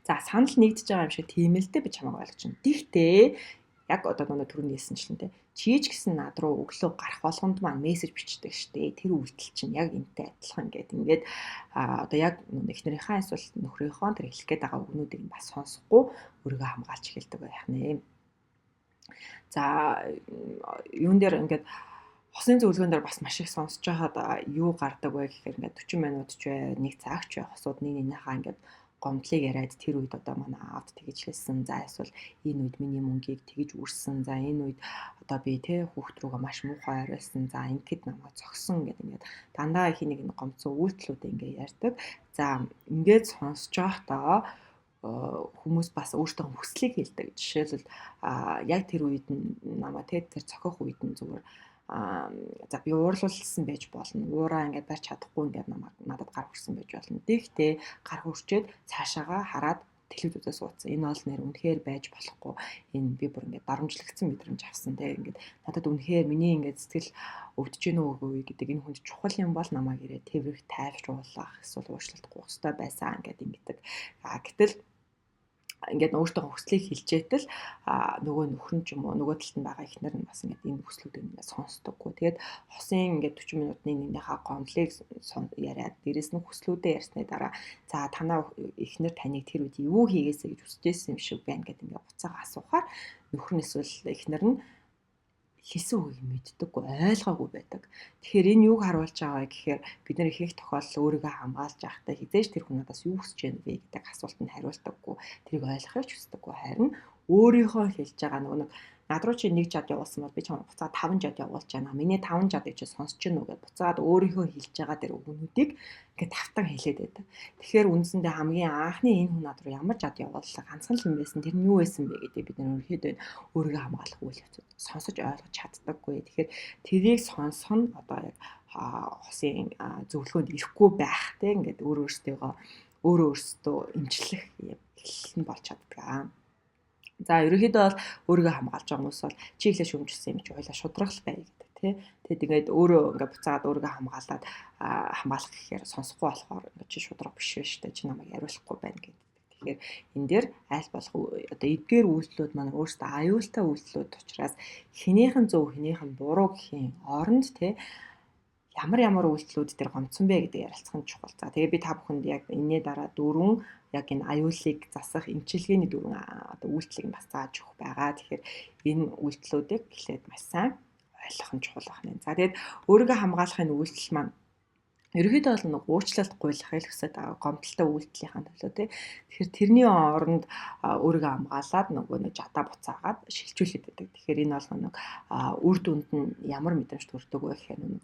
За санал нэгдэж байгаа юм шиг тийм л дээ, би чамайг ойлгож байна. Тэгтээ яг одоо нөгөө түрүүний хэлсэнчлэн те, чи ч гэсэн над руу өглөө гарах болгонд маань мессеж бичдэг штэ. Тэр үйлдэл чинь яг энтэй адилхан гэдэг. Ингээд одоо яг эхнэрийнхээ эсвэл нөхрийнхөө тэр хэлэх гээд байгаа үгнүүдийг бас сонсохгүй өөрийгөө хамгаалж эхэлдэг байх нэ. За юун дээр ингээд хосын зөвлөгөөн дээр бас маш их сонсож байхад юу гардаг вэ гэхээр ингээд 40 минут ч бай, нэг цагч бай хосууд нэг нэгнийхээ ингээд гомдлыг яриад тэр үед одоо манай аавд тэгж хэлсэн. За эсвэл энэ үед миний мөнгийг тэгж үрсэн. За энэ үед одоо би те хүүхд рүүгээ маш муухай оройлсон. За ингэхэд намайг зогсон гэдэг ингээд дандаа их нэг гомдсон үйлдэлүүд ингээд ярьдаг. За ингээд сонсож байхдаа хүмүүс бас өөртөө хүслийг хэлдэг. Жишээлбэл яг тэр үед нь намайг те тэр цохих үед нь зүгээр за би уурлуулсан байж болно. Уураа ингээд барьж чадахгүй ингээд намайг надад гар хүрсэн байж болно. Тэгтээ гар хүрчээд цаашаага хараад телевиз үзээ суудсан. Энэ бол нэр үнэхээр байж болохгүй. Энэ би бүр ингээд дарамжлагдсан мэдрэмж авсан те. Ингээд надад үнэхээр миний ингээд сэтгэл өвдөж гэнэ үгүй гэдэг энэ хүнд чухал юм бол намайг ирээ тэврэх, тайвшруулах эсвэл уучлалт гуйх ёстой байсан ингээд ингэдэг. А гэтэл ингээд өөртөө хүслийг хэлжээтэл нөгөө нөхөр нь ч юм уу нөгөө талд нь байгаа эхнэр нь бас ингээд энэ хүслүүдийг ингээд сонсдоггүй. Тэгээд хосын ингээд 40 минутны нэгнийхээ гомдлыг яриад дээрэс нь хүслүүдээ ярьсны дараа за танаа эхнэр таныг тэр үед юу хийгээсэй гэж хүсэж байсан юм шиг байна гэдэг ингээд буцаага асуухаар нөхөр нь эсвэл эхнэр нь хэлсэн үгийг мэддэггүй, ойлгоогүй байдаг. Тэгэхээр энэ юуг харуулж байгаа вэ гэхээр бид нар их их тохиолдолд өөрийгөө хамгаалж байхдаа хизээж тэр хүн надаас юу хүсэж байна вэ гэдэг асуултанд хариулдаггүй. Тэрийг ойлгохыг ч хүсдэггүй. Харин өөрийнхөө хэлж байгаа нөгөө нэг над руу чи нэг жад явуулсан бол би чамд буцаад 5 жад явуулж байна. Миний 5 жадыг чи сонсож гин үү гэд буцаад өөрийнхөө хэлж байгаа тэр үгнүүдийг ингээд тавтан хэлээд байдаг. Тэгэхээр үндсэндээ хамгийн анхны энэ хүн над руу ямар жад явууллаа, ганцхан л юм байсан. Тэр нь юу байсан бэ гэдэг бид нар ерөнхийдөө өөрийгөө хамгаалах үйл явцад сонсож ойлгож чаддаггүй. Тэгэхээр тэрийг сонсох нь одоо яг хосын зөвлөгөөнд ирэхгүй байх те ингээд өөрөө өөрсдөө эмчлэх юм эхлэл нь болж чаддаг. За ерөнхийдөө бол өөрийгөө хамгаалж байгаа хүмүүс бол чи ихлэ шүүмжилсэн юм чи хоёлаа шудраг л бай гэдэг тий. Тэгэд ингээд өөрөө ингээд буцаагаад өөрийгөө хамгаалаад хамгаалах гэхээр сонсохгүй болохоор ингээд чи шудраг биш вэ штэ, чи намайг яриулахгүй байна гэдэг. Тэгэхээр энэ дээр аль болох одоо эдгээр үйлдэлүүд маань өөрсдөө аюултай үйлдэлүүд учраас хэнийх нь зөв хэнийх нь буруу гэхийн оронд тий ямар ямар үйлдэлүүд дээр гомдсон бэ гэдэг ярилцах нь чухал. За тэгээ би та бүхэнд яг энэний дараа дөрвөн яг энэ аюулыг засах эмчилгээний дөрвөн одоо үйлдэлийг бас зааж өгөх байгаа. Тэгэхээр энэ үйлдэлүүдийг эхлээд маш сайн ойлгох нь чухал байна. За тэгээд өөрийгөө хамгаалахын үйлдэл маань ерөнхийдөө бол нэг уучлалт гуйлахыг л хүсэж байгаа гомдолтой үйлдэлийнхаа төлөө тий. Тэгэхээр тэрний оронд өөрийгөө хамгаалаад нөгөө нэг жадаа буцаагаад шилжүүлээд байдаг. Тэгэхээр энэ бол нэг үр дүнд нь ямар мэдрэмж төрдөг вэ гэхээр нэг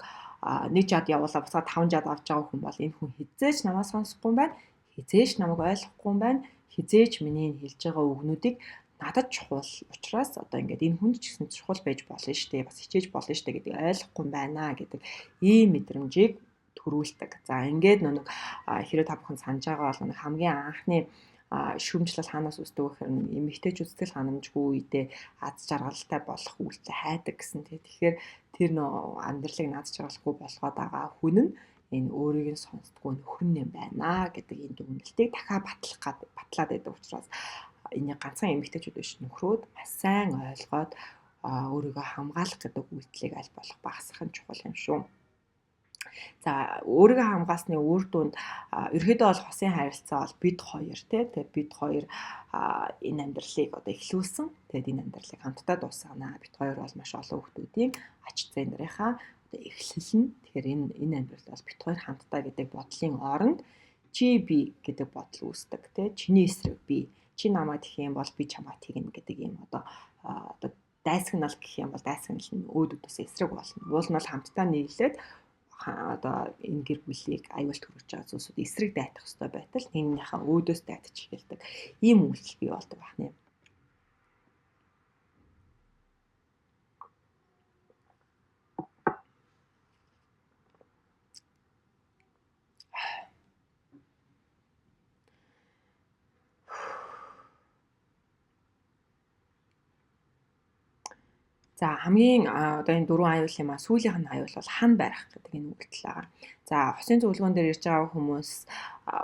нэг жад явуулаа буцаад 5 жад авч байгаа хүн бол энэ хүн хизээч намайг сонсохгүй юм байна, хизээч намайг ойлгохгүй юм байна, хизээч миний хэлж байгаа үгнүүдийг надад чухал учраас одоо ингээд энэ хүнд ч гэсэн чухал байж болно шүү дээ, бас хичээж болно шүү дээ гэдэг ойлгохгүй юм байна гэдэг ийм мэдрэмжийг төрүүлдэг. За ингээд нэг хэрэг та бүхэн санаж байгаа бол нэг хамгийн анхны шүүмжлэл хаанаас үүсдэг вэ гэхээр эмэгтэйчүүд сэтгэл ханамжгүй үедээ аз жаргалтай болох үйлдэл хайдаг гэсэн тий. Тэгэхээр тэр нөө амьдралыг над жаргалгүй болгоод байгаа хүн нь энэ өөрийг нь сонсдгоо нөхөр нь юм байна гэдэг энэ дүгнэлтийг дахиад батлах гад батлаад байдаг учраас энийг ганцхан эмэгтэйчүүд биш нөхрүүд маш сайн ойлгоод өөрийгөө хамгаалах гэдэг үйлдэлийг аль болох багасгах нь чухал юм шүү. За өөрийгөө хамгаалсны үр дүнд ерөөдөө бол хосын харилцаа бол бид хоёр тий. Тэгээд бид хоёр энэ амьдралыг одоо эхлүүлсэн. Тэгээд энэ амьдралыг хамтдаа дуусгана. Бид хоёр бол маш олон хүмүүсийн ач зээ нарынхаа одоо эхлэл нь. Тэгэхээр энэ амьдрал бол бид хоёр хамтдаа гэдэг бодлын оронд чи би гэдэг бодол үүсдэг тий. Чиний эсрэг би. Чи намайг гэх юм бол би чамайг тэгнэ гэдэг ийм одоо дайсагнал гэх юм бол дайсагнал нь өөдөөс эсрэг болно. Уул нь бол хамтдаа нийлээд одоо энэ гэр бүлийг аюулт хүргэж байгаа зүйлсүүд эсрэг дайтах ёстой байтал нэгнийхээ өөдөөс дайтаж эхэлдэг. Ийм үйлдэл бий болдог байна. За хамгийн одоо энэ дөрвөн аюулын маань сүүлийнх нь аюул бол хан барих гэдэг энэ үйлдэл байгаа. За хосын зөвлөгөөн дээр ирж байгаа хүмүүс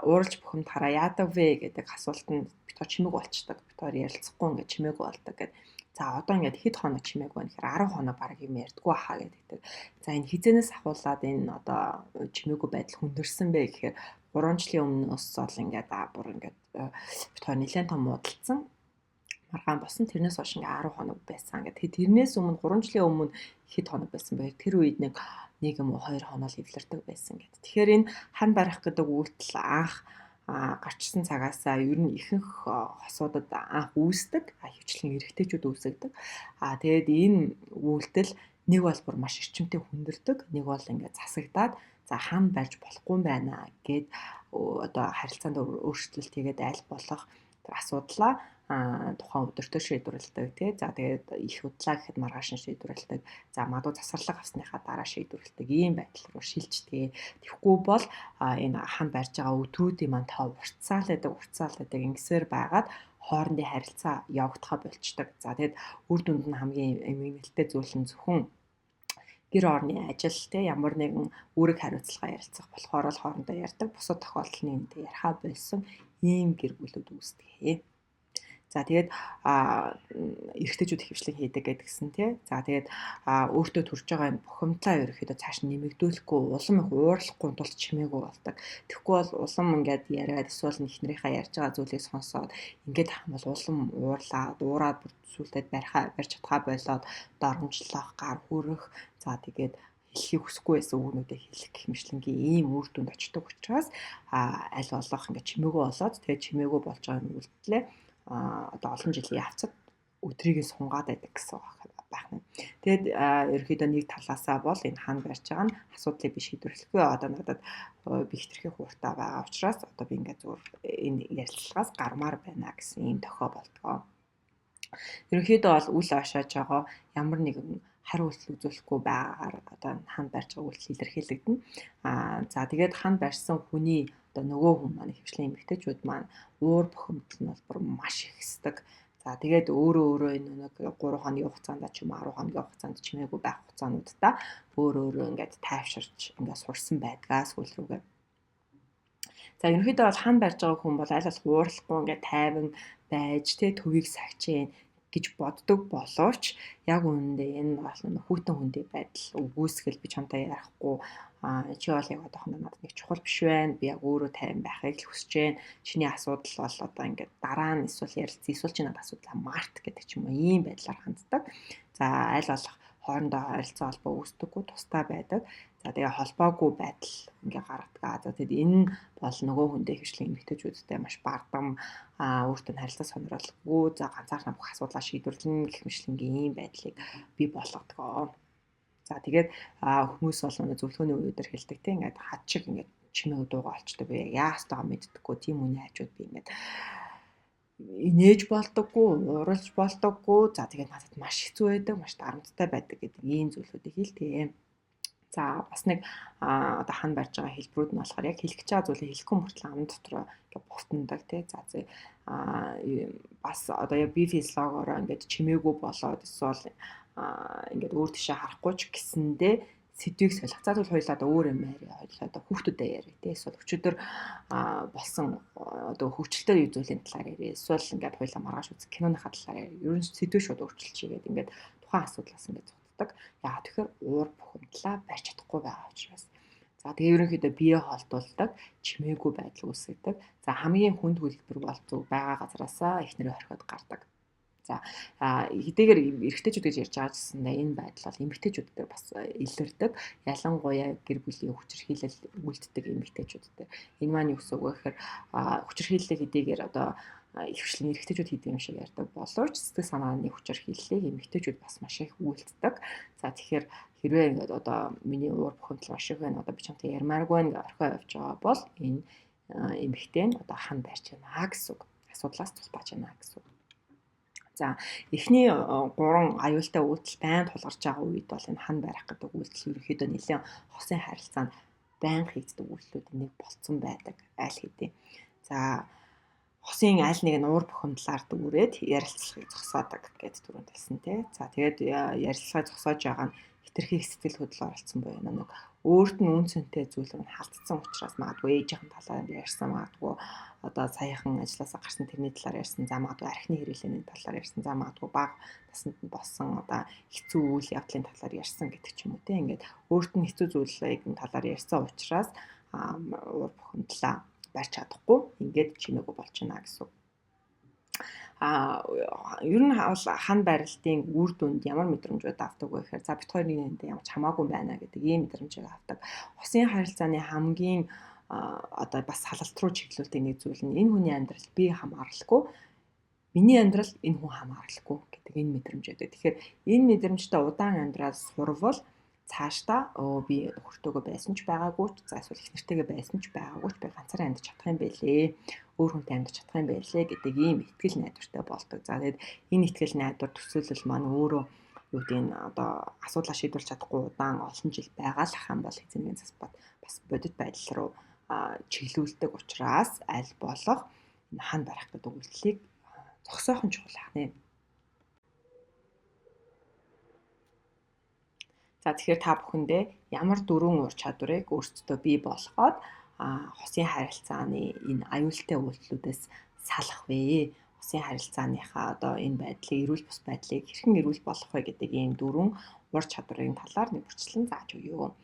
ууралж бухимдахаараа яадаг вэ гэдэг асуултанд бид хоёр чимээг болчдөг. Бид хоёр ярилцахгүй ингээд чимээг болдог гэдэг. За одоо ингээд хэд хоног чимээг байна гэхээр 10 хоног бараг юм ярьдгүй хаа гэдэг. За энэ хизэнээс ахуулаад энэ одоо чимээгүй байдал хүндэрсэн бэ гэхээр 3 жилийн өмнөөс бол ингээд бүр ингээд бид хоёр нэлээд том муудалцсан. Маргаан болсон. Тэрнээс хойш ингээ 10 хоног байсан. Ингээд тэрнээс өмнө 3 жилийн өмнө хэд хоног байсан бэ? Тэр үед нэг юм уу 2 хоног л эвлэрдэг байсан гэд. Тэгэхээр энэ хан барих гэдэг үйлдэл анх гарчсан цагаасаа ер нь ихэнх хосуудад анх үүсдэг. Хөвчлэн эрэгтэйчүүд үүсгдэг. Тэгээд энэ үйлдэл нэг бол бүр маш эрчимтэй хүндэрдэг. Нэг бол ингээ засагдаад за хан барьж болохгүй юм байна гэд одоо харилцаанд өөрчлөлт хийгээд аль болох тэр асуудлаа тухайн өдөртөө шийдвэрлэдэг тий. За тэгээд их удлаа гэхэд маргааш нь шийдвэрлэдэг. За магадгүй засварлага авсныхаа дараа шийдвэрлэдэг. Ийм байдал руу шилждэг. Тэгэхгүй бол энэ хан барьж байгаа өдрүүдийн маань тоо уртсаал байдаг ингэсээр байгаад хоорондын харилцаа явагдахаа болчдөг. За тэгээд үр дүнд нь хамгийн эмгэнэлтэй зүйл нь зөвхөн гэр орны ажил тий ямар нэгэн үүрэг хариуцлага ярилцах болохоор л хоорондоо ярьдаг. Бусад тохиолдолд нэгэнтээ яриахаа болсон ийм гэр бүлүүд үүсдэг. За тэгээд эрэгтэйчүүд ихэвчлэн хийдэг гэдгсэн тий. За тэгээд өөртөө төрж байгаа юм бухимдлаа ерөөхдөө цааш нэмэгдүүлэхгүй улам их уурлахгүй тулд чимээгүй болдог. Тэгэхгүй бол улам ингээд яриад эсвэл эхнэрийнхээ ярьж байгаа зүйлийг сонсоод ингээд ах юм бол улам уурлаад уураад бүр сүлтэд барьж чадхаа болоод доромжлох, гар хүрэх. За тэгээд хэлхийг хүсэхгүй байсан үгнүүдээ хэлэх гэх мэтлэнгийн ийм үр дүнд очдог учраас аль болох ингээд чимээгүй болоод тэгээд чимээгүй болж байгаа юм үйлдэлээ одоо олон жилийн явцад өдрийг нь сунгаад байдаг гэсэн байх нь. Тэгээд ерөнхийдөө нэг талаасаа бол энэ хан барьж байгаа нь асуудлыг би шийдвэрлэхгүй. Одоо надад би хэтэрхий хууртай байгаа учраас одоо би ингээд зүгээр энэ ярилцлагаас гармаар байна гэсэн ийм тохио болдгоо. Ерөнхийдөө бол үл ойшоож байгаа ямар нэгэн хариу үйлдэл үзүүлэхгүй байгаагаар одоо хан барьж байгаа үйлдэл илэрхийлэгдэнэ. За тэгээд хан барьсан хүний одоо нөгөө хүн маань ихэвчлэн эмэгтэйчүүд маань уур бухимдал нь бол бүр маш ихсдэг. За тэгээд өөрөө энэ нэг 3 хоногийн хугацаанд ч юм уу 10 хоногийн хугацаанд чимээгүй байх хугацаануудаа өөрөө ингээд тайвширч ингээд сурсан байдгаа сүүл рүүгээ. За ерөнхийдөө бол хан барьж байгаа хүн бол аль болох уурлахгүй ингээд тайван байж тэ төвийг сахижээ гэж боддог боловч яг үүндээ энэ бол хүйтэн хүндий байдал үгүйсгэл би чамтай ярихгүй чи бол яг одоохондоо надад нэг чухал биш байна. Би яг өөрөө тайван байхыг л хүсэж байна. Чиний асуудал бол одоо ингээд дараа нь эсвэл ярилцсан эсвэл чи надад асуудлаа март гэдэг ч юм уу ийм байдлаар ханддаг. За аль болох хоорондоо харилцаа холбоо үүсдэггүй тусдаа байдаг. За тэгээ холбоогүй байдал ингээ гаргадаг. За тэгэд энэ бол нөгөө хүндээ хвшлэн эмэгтэйчүүдтэй маш бардам өөртөө нь харилцаа сонирхолгүй. За ганцаархнаа бүх асуудлаа шийдвэрлэнэ гэх мэтлэнгийн ийм байдлыг бий болгодог. За тэгээд хүмүүс бол нөгөө зөвлөгөөний үеэр хэлдэг те ингээд хад чиг ингээд чимээг дуугаа олчдөг. Би яах ёстойгоо мэддэггүй. Тийм үний хажууд би ингээд инээж болдоггүй, ууралж болдоггүй. За тэгээд надад маш хэцүү байдаг, маш дарамттай байдаг гэдэг ийм зүйлүүдийг хэлдэг. За бас нэг одоо хан барьж байгаа хэлбэрүүд нь болохоор яг хэлэх гэж байгаа зүйлийг хэлэхгүй мөртлөө аман дотор ингээд бутнадаг тий. За бас одоо яг би физиологоороо ингээд чимээгүй болоод эсвэл ингээд өөр тишээ харахгүй ч гэсэндээ сэдвийг солих. За тэгвэл хоёулаа одоо өөр юм яриа, хоёулаа одоо хүүхдүүдэд яриа тий. Эсвэл өчигдөр болсон одоо хөгжилтэй зүйлийн талаар яриа. Эсвэл ингээд хоёулаа маргааш үзэх киноныхаа талаар яриа. Ер нь сэдвээ шууд өөрчилж хийгээд ингээд тухайн асуудлаас ингээд зугтдаг. Яагаад тэгэхээр уур бухимдлаа барьж чадахгүй байгаа учраас. За тэгээ ерөнхийдөө бие холдуулдаг, чимээгүй байдал үүсгэдэг. За хамгийн хүнд хөлбөр бол зөв байгаа газараасаа эхнэрээ хорхиод гардаг. За хэдийгээр эрэгтэйчүүд гэж ярьж байгаа гэсэндээ энэ байдал бол эмэгтэйчүүд дээр бас илэрдэг. Ялангуяа гэр бүлийн хүчирхийлэл үлддэг эмэгтэйчүүд дээр. Энэ маань юу гэсэн үг вэ гэхээр хүчирхийллийг хэдийгээр одоо ихэвчлэн эрэгтэйчүүд хийдэг юм шиг ярьдаг боловч сэтгэл санааны хүчирхийллийг эмэгтэйчүүд бас маш их үйлддэг. За тэгэхээр хэрвээ ингээд одоо миний уур бухимдал маш их байна, одоо би чамтай ярмааргүй байна гэж орхио явж байгаа бол энэ эмэгтэй нь одоо хан барьж байна гэсэн үг. Асуудлаас цултааж байна гэсэн үг. За эхний гурван аюултай үйлдэл байн тулгарч байгаа үед бол энэ хан барих гэдэг үйлдэл ерөнхийдөө нэлээд хосын харилцаанд байн хийгддэг үйлдэлүүдийн нэг болцсон байдаг аль хэдийн. За хосын аль нэг нь уур бухимдлаар дүүрээд ярилцлагыг зогсоодог гэд түрүүнд хэлсэн тий. За тэгээд ярилцлагыг зогсоож байгаа нь хэтэрхий сэтгэл хөдлөл оролцсон буюу нэг өөрт нь үн цэнтэй зүйл нь халтцсан учраас магадгүй ээжийнхэн талаар ярьсан, магадгүй одоо саяхан ажилласаа гарсан тэрний талаар ярьсан, за магадгүй архины хэрэглээний талаар ярьсан, за магадгүй бага насанд нь болсон одоо хэцүү үйл явдлын талаар ярьсан гэдэг ч юм уу те. Ингээд өөрт нь хэцүү зүйлийг талаар ярьсан учраас уур бухимдлаа барьж чадахгүй ингээд чимээгүй болж байна гэсэн үг. Ер нь бол хан барилтын үр дүнд ямар мэдрэмжүүд авдаг вэ гэхээр за бит хоёр нэг нэгэндээ ямар ч хамаагүй байна гэдэг ийм мэдрэмжийг авдаг. Хосын харилцааны хамгийн одоо бас салалт руу чиглүүлдэг нэг зүйл нь энэ хүний амьдрал би хамааралгүй, миний амьдрал энэ хүн хамааралгүй гэдэг энэ мэдрэмж байдаг. Тэгэхээр энэ мэдрэмжтэй удаан амьдрал сурвал цаашдаа би нөхөртөөгөө байсан ч байгаагүй ч, за эсвэл их нэртэйгээ байсан ч байгаагүй ч би ганцаараа амьдарч чадах юм байлээ. Өөр хүнтэй амьдарч чадах юм байлээ гэдэг ийм итгэл найдвартай болдог. За тэгээд энэ итгэл найдвар төсөөлөл маань өөрөө юу гэдэг нь одоо асуудлаа шийдвэрлэж чадахгүй удаан олон жил байгаа л ах юм бол хэзээ нэгэн цаг бас бодит байдал руу чиглүүлдэг учраас аль болох энэ хан барих гэдэг үйлдэлийг зогсоох нь чухал ахнэ. За тэгэхээр та бүхэндээ ямар дөрвөн ур чадварыг өөрсдөө бий болгоод хосын харилцааны энэ аюултай үйлдэлүүдээс салах вэ? Хосын харилцааныхаа одоо энэ байдлыг, эрүүл бус байдлыг хэрхэн эрүүл болгох вэ гэдэг ийм дөрвөн ур чадварын талаар нэг бүрчлэн зааж өгье.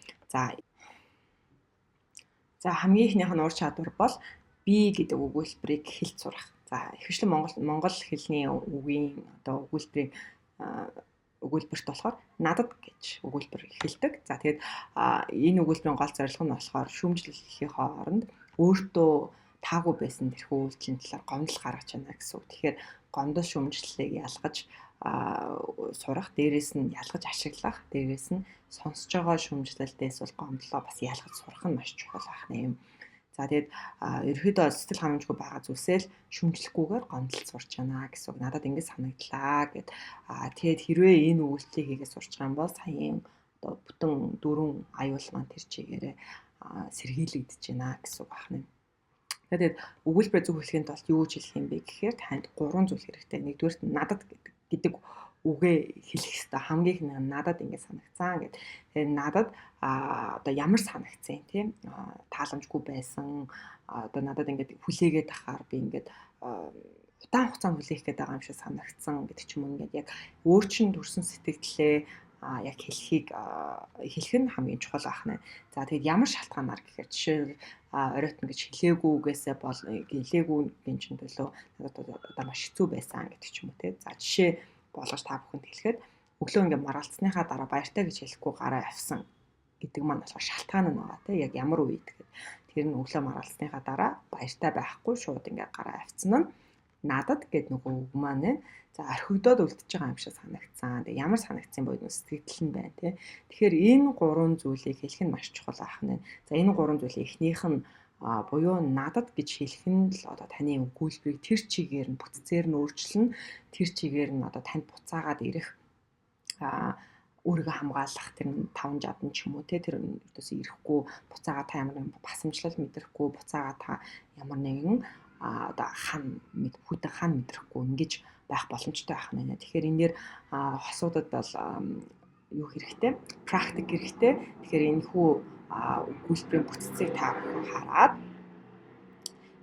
За хамгийн эхнийх нь ур чадвар бол би гэдэг өгүүлбэрийг хэлж сурах. За ихэвчлэн монгол хэлний үгийн одоо өгүүлбэрийг өгүүлбэрт болохоор надад гэж өгүүлбэр эхэлдэг. За тэгээд энэ өгүүлбэрийн гол зорилго нь болохоор шүүмжлэл хийхээ оронд өөртөө таагүй байсан тэрхүү үйлдэлийн талаар гомдол гаргаж байна гэсэн үг. Тэгэхээр гомдол шүүмжлэлийг ялгаж сурах, дээрээс нь ялгаж ашиглах, дээрээс нь сонсож байгаа шүүмжлэлдээс бол гомдлоо бас ялгаж сурах нь маш чухал байх нэ юм. За тэгээд ерөнхийдөө сэтгэл хангамжгүй байгаа зүйлсээ л шүүмжлэхгүйгээр гомдол сурч байна гэсэн үг. Надад ингэж санагдлаа гэд. Тэгээд хэрвээ энэ үйлдэлийг хийгээд сурч байгаа юм бол саяын одоо бүтэн дөрвөн аюул маань тэр чигээрээ сэргийлэгдэж байна гэсэн үг байна. Тэгээд өгүүлбэрээ зөв хэлэхийн тулд юу гэж хэлэх юм бэ гэхээр танд гурван зүйл хэрэгтэй. Нэгдүгээрт надад гэдэг үгээ хэлэх ёстой. Хамгийн их надад ингэ санагцсан гэд. Тэгээд надад одоо ямар санагцсан тийм тааламжгүй байсан, одоо надад ингээд хүлээгээд ахаар би ингээд удаан хугацаанд хүлээх гээд байгаа юм шиг санагдсан гэдэг ч юм уу. Ингээд яг өөр чинь төрсэн сэтгэлдээ яг хэлэх нь хамгийн чухал байх нэ. За тэгээд ямар шалтгаанаар гэхээр жишээлбэл оройтно гэж хэлээгүйгээсээ бол хэлээгүйгийн чинь төлөө надад одоо маш хэцүү байсан гэдэг ч юм уу те. За жишээ болгож та бүхэнд хэлэхэд өглөө ингээ маргалцсныхаа дараа баяртай гэж хэлэхгүй гараа авсан гэдэг маань болохоор шалтгаан нь байгаа те. Яг ямар үед гэхэд тэр нь өглөө маргалцсныхаа дараа баяртай байхгүй шууд ингээ гараа авсан нь надад гэд нөгөө үг маань нэ. За орхигдоод үлдчихэж байгаа юм шиг санагдсан. Тэгээ ямар санагдсан буюу сэтгэл нь байна те. Тэгэхээр энэ гурван зүйлийг хэлэх нь маш чухал байх нь. За энэ гурван зүйлийн эхнийх нь буюу надад гэж хэлэх нь л одоо таны өгүүлбэрийг тэр чигээр нь бүтцээр нь өөрчилнө. Тэр чигээр нь одоо танд буцаагаад ирэх өөрийгөө хамгаалах тэр таван жадан ч юм уу те, тэр ердөөсөө ирэхгүй буцаагаа та ямар нэгэн басамжлал мэдрэхгүй, буцаагаа та ямар нэгэн одоо хан мэд хүйтэн хан мэдрэхгүй ингэж байх боломжтой байх нь. Тэгэхээр энэ дээр хосуудад бол юу хэрэгтэй? Практик хэрэгтэй. Тэгэхээр энэ хүү өгүүлбэрийн бүтцийг та бүхэн хараад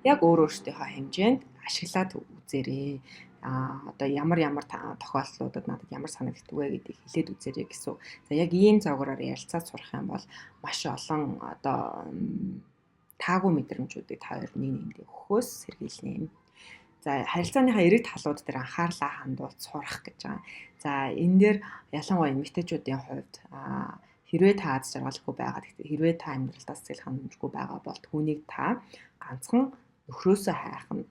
яг өөр өөрсдийнхөө хэмжээнд ашиглаад үзээрэй. Одоо ямар ямар тохиолдлуудад надад ямар санагддаг вэ гэдгийг хэлээд үзээрэй гэсэн. За яг ийм загвараар ярилцаад сурах юм бол маш олон одоо таагүй мэдрэмжүүдийг та хоёр нэг нэгэндээ өгөхөөс сэргийлнэ. За харилцааныхаа эерэг талууд дээр анхаарлаа хандуулж сурах гэж байгаа. За энэ дээр ялангуяа эмэгтэйчүүдийн хувьд хэрвээ та аз жаргалгүй байгаа, хэрвээ та амьдралдаа сэтгэл хангамжгүй байгаа бол түүнийг та ганцхан нөхрөөсөө хайх нь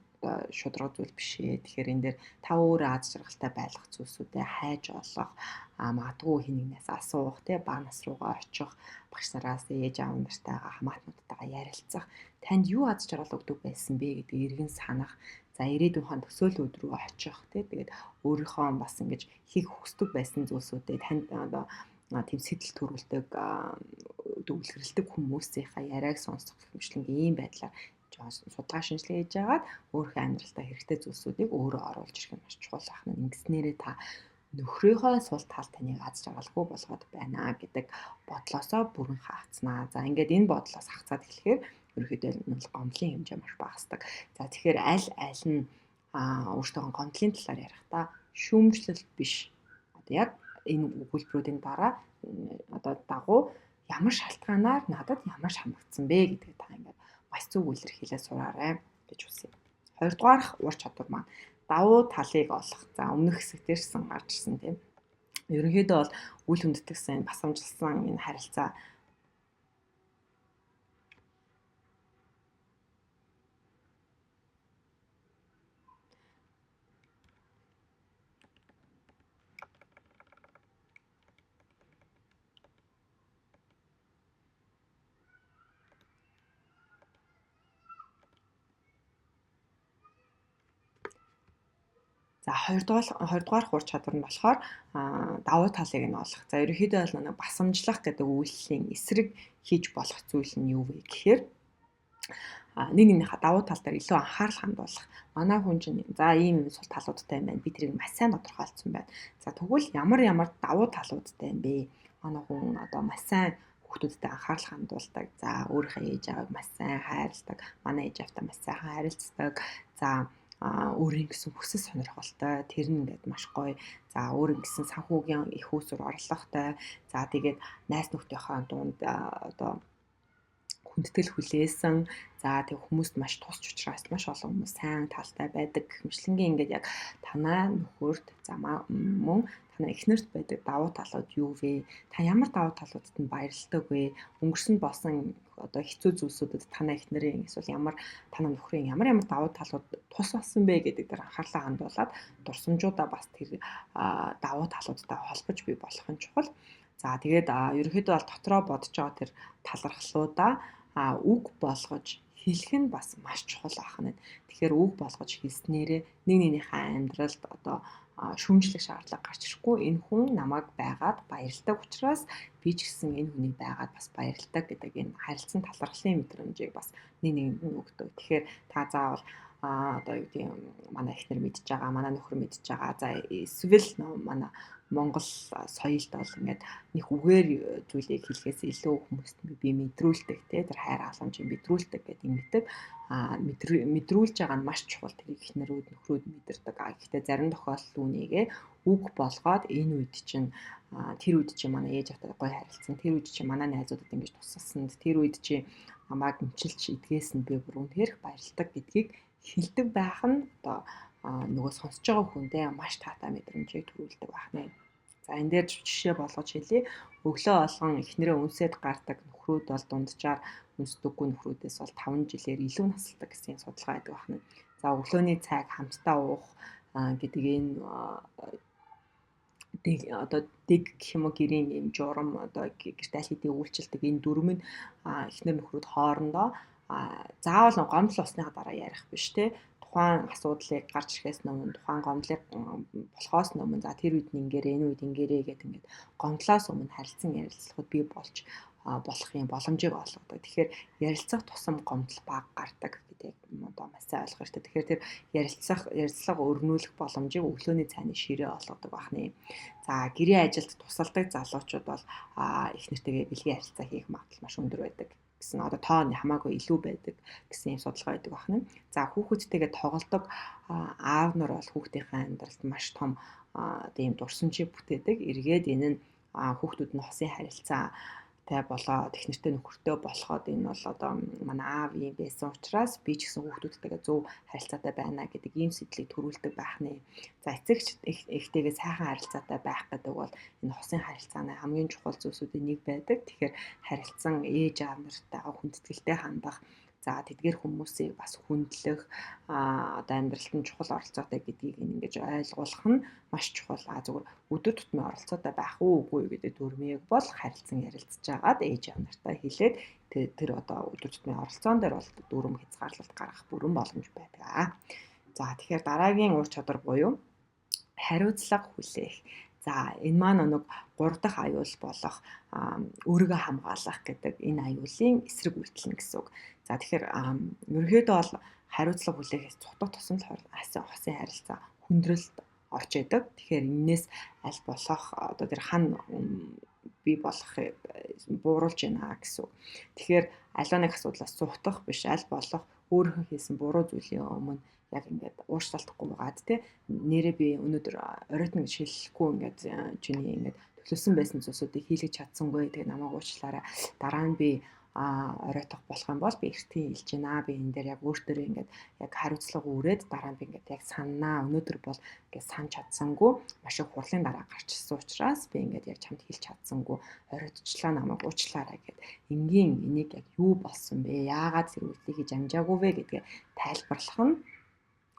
шударга зүйл биш ээ. Тэгэхээр энэ дээр та өөрөө аз жаргалтай байлгах зүйлсүүдээ хайж олох, магадгүй хэн нэгнээс асуух, тий бага нас руугаа очих, багш нараас ээж аав нартайгаа хамаатнуудтайгаа ярилцах, танд юу аз жаргал өгдөг байсан бэ гэдгийг эргэн санах, за ирээдүйнхээ төсөөлүүд рүү очих, тий тэгээд өөрийнхөө бас ингэж хийх хүсдэг байсан зүйлсүүдээ танд одоо тийм сэтэл төрүүлдэг, дүглэрлдэг хүмүүсийнхаа яриаг сонсох гэх мэтлэн ийм байдлаар судалгаа шинжилгээ хийж агаад өөрийнхөө амьдралдаа хэрэгтэй зүйлсүүдийг өөрөө оруулж ирэх нь маш чухал байна. Ингэснээрээ та нөхрийнхөө сул тал таныг аз жаргалгүй болгоод байна гэдэг бодлосоо бүрэн хаацнаа. За ингээд энэ бодлоос хагцаад эхлэхээр ерөнхийдөө гомдлын хэмжээ маш багасдаг. За тэгэхээр аль аль нь өөртөө гомдлын талаар ярихдаа шүүмжлэл биш. Одоо яг энэ өгүүлбэрүүдийн дараа одоо дагуу ямар шалтгаанаар надад ямар шамгдсан бэ гэдгийг та ингээд маш зөв илэрхийлээ сураарай гэж хүсье. Хоёрдугаарх ур чадвар маань давуу талыг олох. За өмнөх хэсэг дээрсэн гарч ирсэн тийм. Ерөнхийдөө бол үл хүндэтгсэн, басамжилсан энэ харилцаа За хоёрдугаар ур чадвар нь болохоор давуу талыг нь олох. За ерөнхийдөө бол нэг басамжлах гэдэг үйлдэлийн эсрэг хийж болох зүйл нь юу вэ гэхээр нэг нэгнийхээ давуу тал дээр илүү анхаарал хандуулах. Манай хүн чинь за ийм сул талуудтай юм байна. Би тэрийг маш сайн тодорхойлцсон байна. За тэгвэл ямар ямар давуу талуудтай юм бэ? Манай хүн одоо маш сайн хүүхдүүдтэй анхаарал хандуулдаг. За өөрийнхөө ээж аавыг маш сайн хайрладаг. Манай ээж аавтай маш сайхан харилцдаг. За өөрийн гэсэн хүсэл сонирхолтой, тэр нь ингээд маш гоё. За өөрийн гэсэн санхүүгийн их усүр орлоготой. За тэгээд найз нөхдийнхөө дунд одоо хүндэтгэл хүлээсэн. За тэг хүмүүст маш тусч учраас маш олон хүмүүс сайн талтай байдаг гэх мэтлэнгийн ингээд яг танаа нөхөрт за мөн танаа эхнэрт байдаг давуу талууд юу вэ? Та ямар давуу талуудад нь баярладаг вэ? Өнгөрсөн болсон одоо хэцүү зүйлсүүдэд танаа эхнэрийн эсвэл ямар танаа нөхрийн ямар ямар давуу талууд тус болсон бэ гэдэг дээр анхаарлаа хандуулад дурсамжуудаа бас тэр давуу талуудтай холбож бий болох нь чухал. За тэгээд ерөнхийдөө бол дотроо бодож байгаа тэр талархлуудаа үг болгож хэлэх нь бас маш чухал ахна. Тэгэхээр үг болгож хэлснээрээ нэг нэгнийхээ амьдралд одоо шүүмжлэх шаардлага гарч ирэхгүй. Энэ хүн намайг байгаад баярлдаг учраас би ч гэсэн энэ хүнийг байгаад бас баярлдаг гэдэг энэ харилцан талархлын мэдрэмжийг бас нэг нэгэнд нь өгдөг. Тэгэхээр та заавал одоо юу гэдэг манай эхнэр мэдж байгаа, манай нөхөр мэдж байгаа. За эсвэл манай Монгол соёлд бол ингээд нэг үгээр зүйлийг хэлэхээс илүү хүмүүст би мэдрүүлдэг тий тэр хайр халамжийг мэдрүүлдэг гэдэг ингэдэг. Мэдрүүлж байгаа нь маш чухал. Тэрийг эхнэрүүд нөхрүүд мэдэрдэг. Гэхдээ зарим тохиолдолд үүнийгээ үг болгоод энэ үед чинь тэр үед чинь манай ээж автаа гоё харилцсан, тэр үед чинь манай найзуудад ингэж тусалсан, тэр үед чи намайг эмчилж идгээсэн би бүр үнэхээр их баярлдаг гэдгийг хэлдэг байх нь одоо нөгөө сонсож байгаа хүндээ маш таатай мэдрэмжийг төрүүлдэг байна. За энэ дээр жишээ болгож хэлье. Өглөө болгон эхнэрээ үнсээд гардаг нөхрүүд бол дунджаар үнсдэггүй нөхрүүдээс бол 5 жилээр илүү насалдаг гэсэн судалгаа байдаг байна. За өглөөний цайг хамтдаа уух гэдэг энэ одоо дэг гэх юм уу гэрийн юм журам одоо гэрт аль хэдийн үйлчилдэг энэ дүрм нь эхнэр нөхрүүд хоорондоо заавал гомдол болсныхаа дараа ярих биш те тухайн асуудлыг гарч ирэхээс өмнө тухайн гомдлыг болохоос өмнө за тэр үед нь ингээрээ энэ үед ингээрээ гэдэг ингээд гомдлоос өмнө харилцан ярилцлагууд бий болж болох юм боломжийг олгодог. Тэгэхээр ярилцах тусам гомдол бага гардаг гэдэг одоо маш сайн ойлгох хэрэгтэй. Тэгэхээр тэр ярилцлага өрнүүлэх боломжийг өглөөний цайны ширээ олгодог байна. За гэрээ ажилд тусалдаг залуучууд бол их нэртэйгээ бэлгийн харилцаа хийх магадлал маш өндөр байдаг. гэсэн одоо тоо нь хамаагүй илүү байдаг гэсэн юм судалгаа байдаг байна. За хүүхэдтэйгээ тоглодог аав нар бол хүүхдийнхээ амьдралд маш том одоо ийм дурсамжийг бүтээдэг. Эргээд энэ нь хүүхдүүд нь хосын харилцаа тай болоод их нэртэй нөхөртэй болоход энэ бол одоо манай аав ийм байсан учраас би ч гэсэн хүүхдүүдтэйгээ зөв харилцаатай байна гэдэг ийм сэтлийг төрүүлдэг байх нэ. За эцэгч эхтэйгээ сайхан харилцаатай байх гэдэг бол энэ хосын харилцааны хамгийн чухал зүйлсүүдийн нэг байдаг. Тэгэхээр харилцан ээж аав нартайгаа хүндэтгэлтэй хандах, за тэдгэр хүмүүсийг бас хүндлэх, одоо амьдралд нь чухал оролцоотой гэдгийг ингэж ойлгуулах нь маш чухал. Зүгээр өдөр тутмын оролцоотой байх уу үгүй гэдэг дүрмийг бол харилцан ярилцж агаад ээж аав нартай хэлээд тэр одоо өдөр тутмын оролцоон дээр бол дүрм хязгаарлалт гаргах бүрэн боломж байдаг. За тэгэхээр дараагийн ур чадвар буюу хариуцлага хүлээх. За энэ маань нэг 3 дахь аюул болох өөрийгөө хамгаалах гэдэг энэ аюулын эсрэг үйлдэл нь гэсэн үг. За тэгэхээр ерөнхийдөө бол хариуцлага хүлээхээс цутах тусам л хосын харилцаа хүндрэлд орж идэг. Тэгэхээр энээс аль болох одоо тэр хан бий болох бууруулж байна гэсэн үг. Тэгэхээр аливаа нэг асуудлаас цутах биш, аль болох өөрийнхөө хийсэн буруу зүйлийн өмнө яг ингээд уучлалтгүйгаад те нэрээ би өнөөдөр оройтно гэж хэлэхгүй ингээд чиний ингээд төлөвлөсөн байсан зүйлсүүдийг хийлгэж чадсангүй, тэгээ намайг уучлаарай, дараа нь би оройтох болох юм бол би эртний хэлж байна. Би энэ дээр яг өөртөө ингээд яг хариуцлага үүрээд дараа нь би ингээд яг саннаа. Өнөөдөр бол ингээд санаж чадсангүй, маш их хурлын дараа гарчсан учраас би ингээд яг чамд хэлж чадсангүй, оройтчлаа, намайг уучлаарай гэд энгийн энийг яг юу болсон бэ? Яагаад тэр үйлдэлийг хийж амжаагүй вэ гэдгээ тайлбарлах нь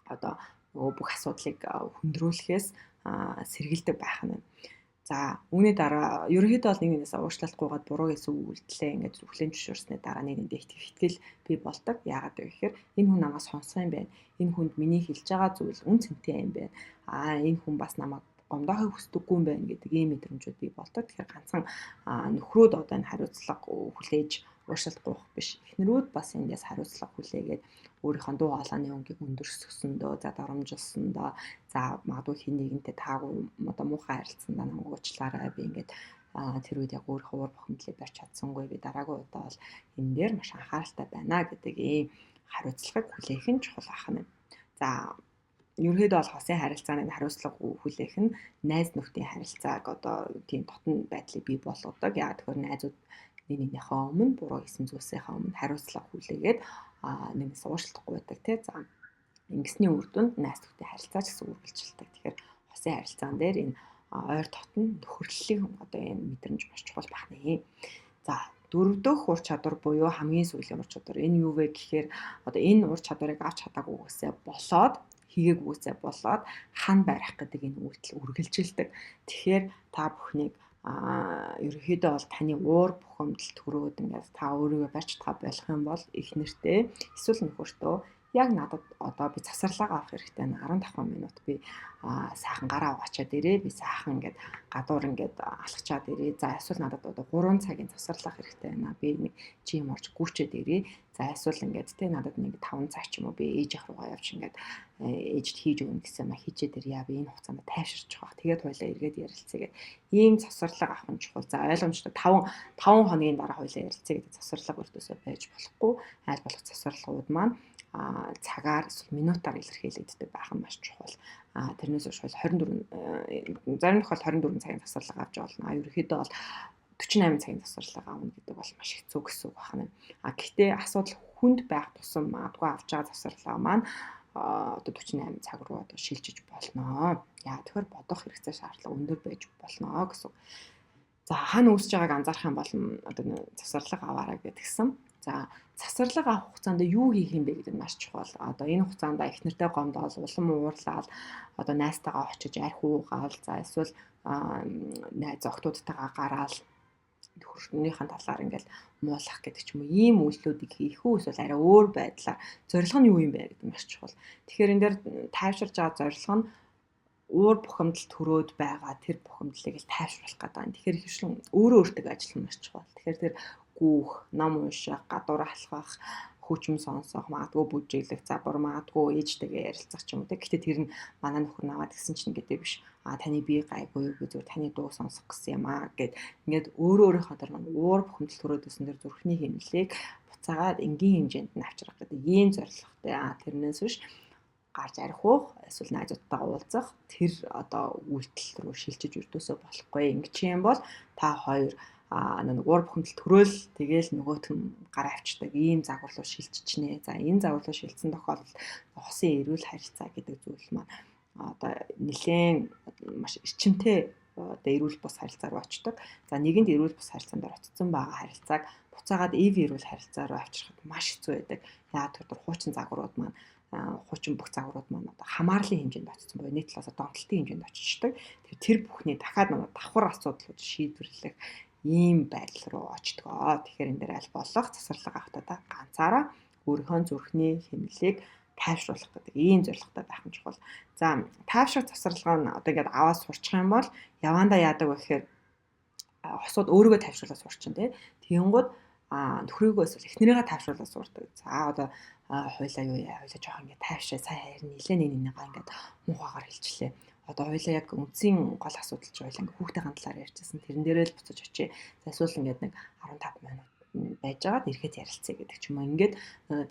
одоо нөгөө бүх асуудлыг хүндрүүлэхээс сэргийлдэг байх нь. За үүний дараа ерөнхийдөө бол нэг нэгнээс уучлалтгүйгээд буруу хийсэн үйлдэлээ ингээд хүлээн зөвшөөрсний дараа нэг нэгэндээ итгэх итгэл бий болдог. Яагаад вэ гэхээр энэ хүн намайг сонсох юм байна. Энэ хүнд миний хэлж байгаа зүйл үн цэнтэй юм байна. Энэ хүн бас намайг гомдоохыг хүсдэггүй юм байна гэдэг ийм мэдрэмжүүд бий болдог. Тэгэхээр ганцхан нөхрүүд одоо энэ хариуцлага хүлээж уушлалт гуйх биш. Эхнэрүүд бас эндээс хариуцлага хүлээгээд өөрийнхөө дуу хоолойны өнгийг өндөрсгсөндөө, за доромжилсондоо, за магадгүй хин нэгэнтэй таагүй одоо муухай харилцсандаа намайг уучлаарай, би ингээд тэр үед яг өөрийнхөө уур бухимдлыг барьж чадсангүй, би дараагийн удаа бол энэ дээр маш анхааралтай байна гэдэг ийм хариуцлагыг хүлээх нь чухал байх нь. За ерөнхийдөө бол хосын харилцааны хариуцлага хүлээх нь найз нөхдийн харилцааг одоо тийм дотн байдлыг бий болгодог. Яг тэгэхээр найзууд нэг нэгнийхээ өмнө буруу хийсэн зүйлсийнхээ өмнө хариуцлага хүлээгээд нэгнээс уучлахгүй байдаг тий. За ингэсний үр дүнд найз нөхдийн харилцаа ч гэсэн үргэлжилдэг. Тэгэхээр хосын харилцаан дээр энэ ойр дотн нөхөрлөлийн одоо энэ мэдрэмж маш чухал байх нэ. За дөрөв дэх ур чадвар буюу хамгийн сүүлийн ур чадвар. Энэ юу вэ гэхээр одоо энэ ур чадварыг авч чадаагүйгээсээ болоод хийгээгүйгээсээ болоод хан барих гэдэг энэ үйлдэл үргэлжилдэг. Тэгэхээр та бүхнийг ерөнхийдөө бол таны уур бухимдал төрөөд ингээд та өөрийгөө барьж чадхаа болох юм бол их нэртэй эсвэл нөхөртөө яг надад одоо би завсарлага авах хэрэгтэй 15 минут би сайхан гараа угаачаад ирээ, би сайхан ингээд гадуур ингээд алхачаад ирээ. За эсвэл надад одоо 3 цагийн завсарлага хэрэгтэй байна. Би нэг жим орж гүйчээд ирээ. За эсвэл ингээд те надад нэг 5 цаг ч юм уу би ээж ах руугаа явж ингээд ээжд хийж өгнө гэсэн ма хийчээд ирье. Би энэ хугацаанд тайвширч байгаа. Тэгээд хоёлаа эргээд ярилцъя гэд ийм завсарлага авах нь чухал. За ойлгомжтой 5 хоногийн дараа хоёлаа ярилцъя гэдэг завсарлага өртөөсөө байж болохгүй. Айл болох завсарлагууд маань цагаар эсвэл минутаар илэрхийлэгддэг байх нь маш чухал. Тэрнээс хойш 24 зарим тохиолдолд 24 цагийн завсарлага авч болно. Ерөнхийдөө бол 48 цагийн завсарлага авна гэдэг бол маш хэцүү гэсэн үг байна. Гэхдээ асуудал хүнд байх тусам магадгүй авч байгаа завсарлага маань одоо 48 цаг руу одоо шилжиж болно. Яа тэгэхээр бодох хэрэгцээ шаардлага өндөр байж болно гэсэн. За хана үүсэж байгааг анзаарах юм бол одоо завсарлага аваарай гэдгсэн. За завсарлага авах хугацаанд юу хийх юм бэ гэдэг нь маш чухал. Одоо энэ хугацаанд их нэртэй гомдоол, улам уурлаад, одоо найзтайгаа очиж архи уугаал, за эсвэл найз охтуудтайгаа гараал нөхөрнийхэн талаар ингээл муулах гэдэг ч юм уу ийм үйлдэлүүдийг хийх үү эсвэл арай өөр байдлаар зорилго нь юу юм бэ гэдэг нь маш чухал. Тэгэхээр энэ дээр тайвширж байгаа зорилго нь уур бухимдал төрөөд байгаа тэр бухимдлыг л тайвшруулах гэдэг юм. Тэгэхээр ихэвчлэн өөрөө өөртөө ажиллах нь маш чухал. Тэгэхээр тэр гүүх, ном унших, гадуур алхах, Хөгжим сонсох, магадгүй бүжиглэх, за бур магадгүй ээжтэйгээ ярилцах ч юм уу те. Гэхдээ тэр нь манай нөхөр наваад гисэн чинь гэдэг биш. А таны бие гайгүй юу, би зүгээр таны дуу сонсох гэсэн юм аа гэд ингээд өөрөө өөрийнхөө тэр нэг уур бухимдал төрөөд өсөн тэр зүрхний хэмнэлийг буцаагаад энгийн хэмжээнд нь авчрах гэдэг ийм зорилготой. А тэрнээс биш гарч арх уух, эсвэл найзуудтайгаа уулзах тэр одоо үйлдэл рүү шилжиж өрдөөсөө болохгүй. Ингэчих юм бол та хоёр нэг уур бухимдал төрөөл тэгээл нөгөөх нь гар авчдаг ийм загвар руу шилжчихнэ. За энэ загвар руу шилжсэн тохиолдолд хосын эрүүл харилцаа гэдэг зүйл маань одоо нэлээд маш эрчимтэй одоо эрүүл бус харилцаа руу очдог. За нэгэнд эрүүл бус харилцаанд очсон байгаа харилцааг буцаагаад эв эрүүл харилцаа руу авчрахад маш хэцүү байдаг. Яагаад гэвэл хуучин загварууд маань хуучин бүх загварууд маань одоо хамаарлын хэмжээнд очсон буюу нэг талаас донтолтын хэмжээнд очиждаг. Тэр бүхний дахиад нөгөө давхар асуудлууд шийдвэрлэх ийм байдал руу очдгоо. Тэгэхээр энэ дээр аль болох засварлага авахтаа ганцаараа өөрийнхөө зүрхний хэмнэлийг тайвшруулах гэдэг ийм зорилготой байх нь чухал. За тайвшрах засварлага нь одоо ингээд аваад сурчих юм бол явандаа яадаг вэ гэхээр хосууд өөрийгөө тайвшруулаад сурчин тий. Тэгэнгүүт нөхрийгөө эсвэл эхнэрийгээ тайвшруулаад сурдаг. За одоо хоёлаа юу яа, хоёлаа жоох ингээд тайвшраа, сая харин нилээ нэг нэгнийгаа ингээд муухайгаар хэлчлээ. Одоо хоёлаа яг үндсийн гол асуудал чи хоёлаа ингээд хүүхдийн талаар ярьжсэн. Тэрэн дээрээ л буцаж очие. За эсвэл ингээд нэг 15 минут байж байгаад ирэхэд ярилцъя гэдэг ч юм уу. Ингээд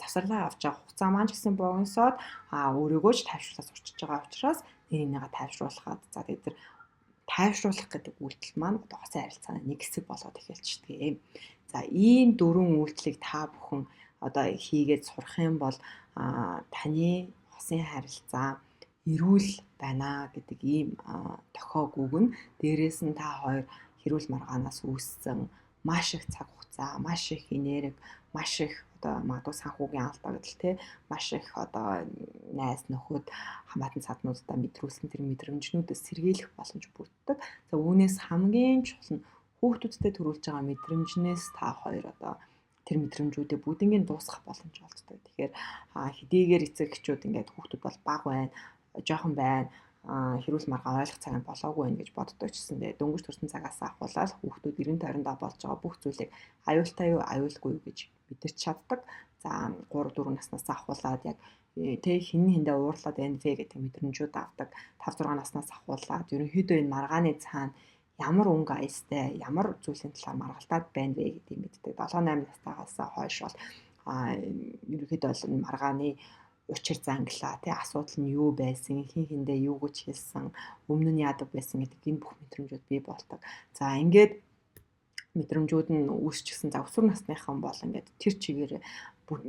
завсарлаа авч байгаа хугацаа маань ч гэсэн богиносоод өөрийгөө ч тайвшруулаад сурчиж байгаа учраас нэг нэгнийгаа тайвшруулахад за тэгээд тэр тайвшруулах гэдэг үйлдэл маань одоо хосын харилцааны нэг хэсэг болоод эхэлчихдэг. За ийм дөрвөн үйлдэлийг та бүхэн одоо хийгээд сурах юм бол таны хосын харилцаа эрүүл байна гэдэг ийм тохиог өгнө. Дээрээс нь та хоёр хэрүүл маргаанаас үүссэн маш их цаг хугацаа, маш их энерги, маш их одоо магадгүй санхүүгийн алдагдал те, маш их одоо найз нөхөд хамаатан саднуудаа мэдрүүлсэн тэр мэдрэмжнүүдээс сэргийлэх боломж бүрддэг. За үүнээс хамгийн чухал нь хүүхдүүдтэй төрүүлж байгаа мэдрэмжнээс та хоёр одоо тэр мэдрэмжүүдээ бүгднийг дуусгах боломж олддог. Тэгэхээр хэдийгээр эцэг эхчүүд ингээд хүүхдүүд бол бага байна, жоохон байна, хэрүүл маргаан ойлгох цаг нь болоогүй байна гэж боддог ч гэсэн дээ дөнгөж төрсэн цагаас ахуулаад хүүхдүүд 90 50-нд болж байгаа бүх зүйлийг аюултай юу, аюулгүй юу гэж мэдэрч чаддаг. За 3 4 наснаас ахуулаад яг тэ хин хиндэ уурлаад байна вэ гэдэг мэдрэмжүүд авдаг. 5 6 наснаас ахуулаад ерөнхийдөө энэ маргааны цаана ямар өнгө аястай, ямар зүйлийн талаар маргалдаад байна вэ гэдгийг мэддэг. 7 8 настайгаас хойш бол ерөнхийдөө бол энэ маргааны учир занглаа тий асуудал нь юу байсан, хин хиндэ юу гэж хэлсэн, өмнө нь яадаг байсан гэдэг энэ бүх мэдрэмжүүд бий болдог. За ингээд мэдрэмжүүд нь үүсчихсэн. За өсвөр насныхан бол ингээд тэр чигээр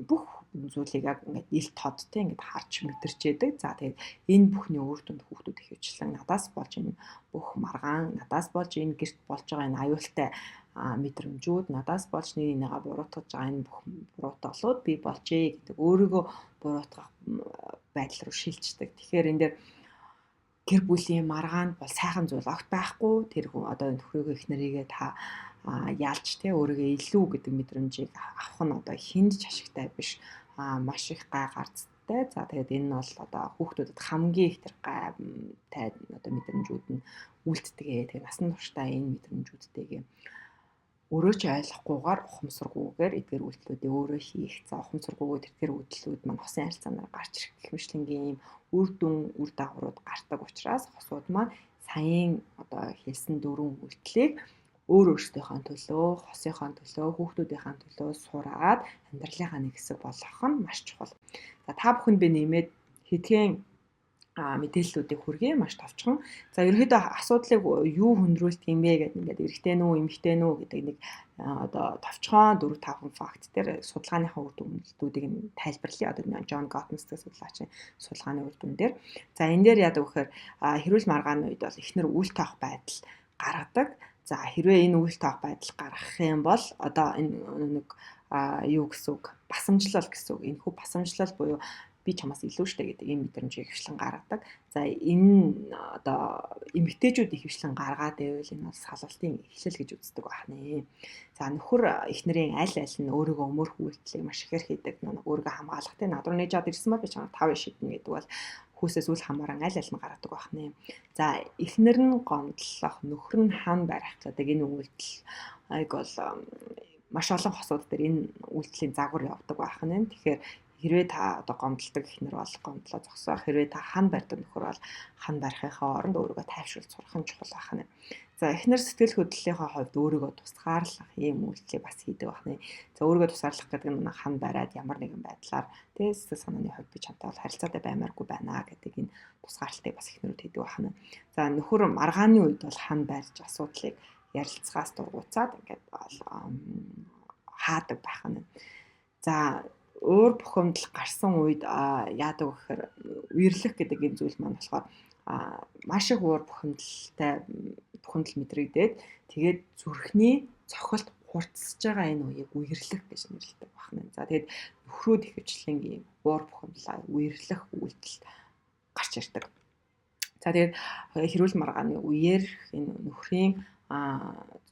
бүх зүйлийг яг ингээд ил тод тий ингээд харж мэдэрч яадаг. За тэгээд энэ бүхний үр дүнд хүүхдүүд ихэвчлэн надаас болж энэ бүх маргаан, надаас болж энэ гэрт болж байгаа энэ аюултай мэдрэмжүүд, надаас болж нэг нэгнийгаа буруутгаж байгаа энэ бүх буруутгалууд би болжээ гэдэг өөрийгөө буруутгах байдал руу шилждэг. Тэгэхээр энэ дээр гэр бүлийн маргаанд бол сайхан зүйл огт байхгүй. Тэр хүн одоо нөхрийгөө эхнэрийгээ та ялж те өөрийгөө илүү гэдэг мэдрэмжийг авах нь одоо хүнд ч ашигтай биш. Маш их гай гарцтай. За тэгээд энэ нь бол одоо хүүхдүүдэд хамгийн их тэр гайтай одоо мэдрэмжүүд нь үлддэг. Тэгээд насан туршдаа энэ мэдрэмжүүдтэйгээ өөрөө ч ойлгохгүйгээр ухамсаргүйгээр эдгээр үйлдэлүүдийг өөрөө хийх. За ухамсаргүйгээр тэдгээр үйлдэлүүд маань хосын харилцаанаар гарч ирэх гэх мэтлэнгийн ийм үр дүн, үр дагаврууд гардаг учраас хосууд маань саяын одоо хэлсэн дөрвөн үйлдэлийг өөр өөрсдийнхөө төлөө, хосынхоо төлөө, хүүхдүүдийнхээ төлөө сураад амьдралынхаа нэг хэсэг болгох нь маш чухал. За та бүхэнд би нэмээд хэдхэн мэдээллүүдийг хүргэе маш товчхон. За ерөнхийдөө асуудлыг юу хүндрүүлдэг юм бэ гэдэг ингээд эрэгтэй нүү, эмэгтэй нүү гэдэг нэг одоо товчхон 4-5 факт дээр судалгааныхаа үр дүнүүдийг нь тайлбарлая. Одоо Джон Готманс судлаачийн судалгааны үр дүн дээр. За энэ дээр яадаг вэхээр хэрүүл маргааны үед бол эхнэр үл тоох байдал гаргадаг. За хэрвээ энэ үйл тоох байдал гаргах юм бол одоо энэ нэг юу гэсэн үг, басамжлал гэсэн үг. Энэ хүү басамжлал буюу би чамаас илүү штэ гэдэг ийм мэдрэмжийг ихэвчлэн гаргадаг. За энэ одоо эмэгтэйчүүд ихэвчлэн гаргаад байвал энэ бол салалтын эхлэл гэж үздэг байна. За нөхөр эхнэрийн аль аль нь өөрийгөө өмөрөх үйлдэлийг маш ихээр хийдэг. Өөрийгөө хамгаалах те над руу нээж аваад ирсэн бол би чамаар 5 шиднэ гэдэг бол хүүсээс үл хамааран аль аль нь гаргадаг байна. За эхнэр нь гомдлох, нөхөр нь хан барих гэдэг энэ үйлдэл айг бол Маш олон хосууд дээр энэ үйлдэлийн загвар явдаг байх нь. Тэгэхээр хэрвээ та одоо гомдолдог эхнэр бол гомдлоо зогсоох, хэрвээ та хан барьдаг нөхөр бол хан барихынхаа оронд өөрийгөө тайвшруулж сурах нь чухал байх нь. За эхнэр сэтгэл хөдлөлийнхөө хувьд өөрийгөө тусгаарлах ийм үйлдэлийг бас хийдэг байх нь. За өөрийгөө тусгаарлах гэдэг нь хан бариад ямар нэгэн байдлаар тэ сэтгэл санааны хувьд би чамтай бол харилцаатай баймааргүй байна гэдэг энэ тусгаарлалтыг бас эхнэрүүд хийдэг байх нь. За нөхөр маргааны үед бол хан барьж асуудлыг ярилцахаас дургуцаад ингээд хаадаг байх нь. За уур бухимдал гарсан үед яадаг вэ гэхээр үерлэх гэдэг энэ зүйл маань болохоор маш их уур бухимдалтай бухимдал мэдрэгдээд тэгээд зүрхний цохилт хурцсаж байгаа энэ үеийг үерлэх гэж нэрлэдэг байна. За тэгээд нөхрүүд ихэвчлэн ийм уур бухимдлаа үерлэх үйлдэл гарч ирдэг. За тэгээд хэрүүл маргааны үеэр энэ нөхрийн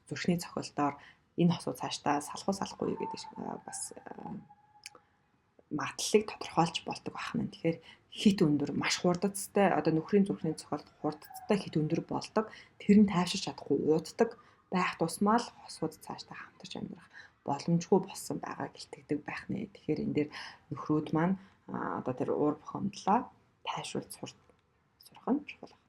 зүрхний цохилтоор энэ хосуу цаашдаа салах уу салахгүй гэдэг бас магадлалыг тодорхойлж болдог байна. Тэгэхээр хит өндөр маш хурдцтай одоо нөхрийн зүрхний цохилт хурдцтай хит өндөр болдог. Тэр нь тайвширч чадахгүй ууддаг байх тусмаа л хосууд цаашдаа хамтарч амьдрах боломжгүй болсон байгааг илтгэдэг байх нэ. Тэгэхээр энэ дээр нөхрүүд маань одоо тэр уур бухимдлаа тайвшруулж сурах нь чухал байна.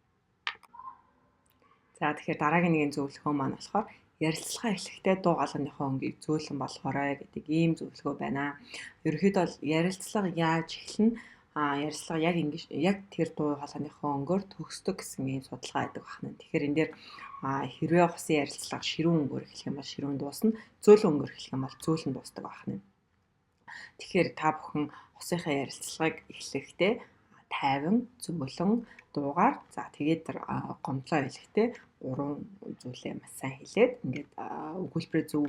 За тэгэхээр дараагийн нэгэн зөвлөгөө маань болохоор ярилцлага эхлэхдээ дуу хоолойныхоо өнгийг зөөлөн болгоорой гэдэг ийм зөвлөгөө байна. Ерөнхийдөө бол ярилцлага яаж эхэлнэ? Ярилцлага яг ингэж яг тэр дуу хоолойныхоо өнгөөр төгсдөг гэсэн ийм судалгаа байдаг байна. Тэгэхээр энэ дээр хэрвээ хусын ярилцлага ширүүн өнгөөр эхлэх юм бол ширүүн дуусна, зөөлөн өнгөөр эхлэх юм бол зөөлөн дуусдаг байна. Тэгэхээр та бүхэн хусынхаа ярилцлагыг эхлэхдээ тайван, зөөлөн дуугаар за тэгээд тэр гомдлоо хэлэхдээ гурван зүйлээ маш сайн хэлээд ингээд өгүүлбэрээ зөв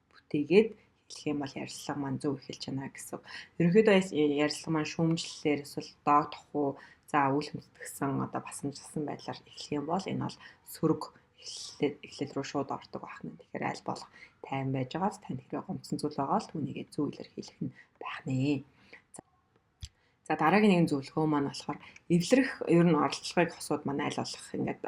бүтээгээд хэлэх юм бол ярилцлага маань зөв эхэлж байна гэсэн. Ерөнхийдөө ярилцлага маань шүүмжлэлээр эсвэл догдох уу, за үйл хөдлөгсөн одоо басамжлсан байдлаар эхлэх юм бол энэ бол сөрөг эхлэл рүү шууд ордог байна. Тэгэхээр аль болох тайван байж байгаа ч танд хэрэг гомдсон зүйл байгаа л түүнийгээ зөв илэрхийлэх нь байх нэ. За дараагийн нэгэн зөвлөгөө маань болохоор эвлэрэх ер нь оролдлогыг хосууд маань аль болох ингээд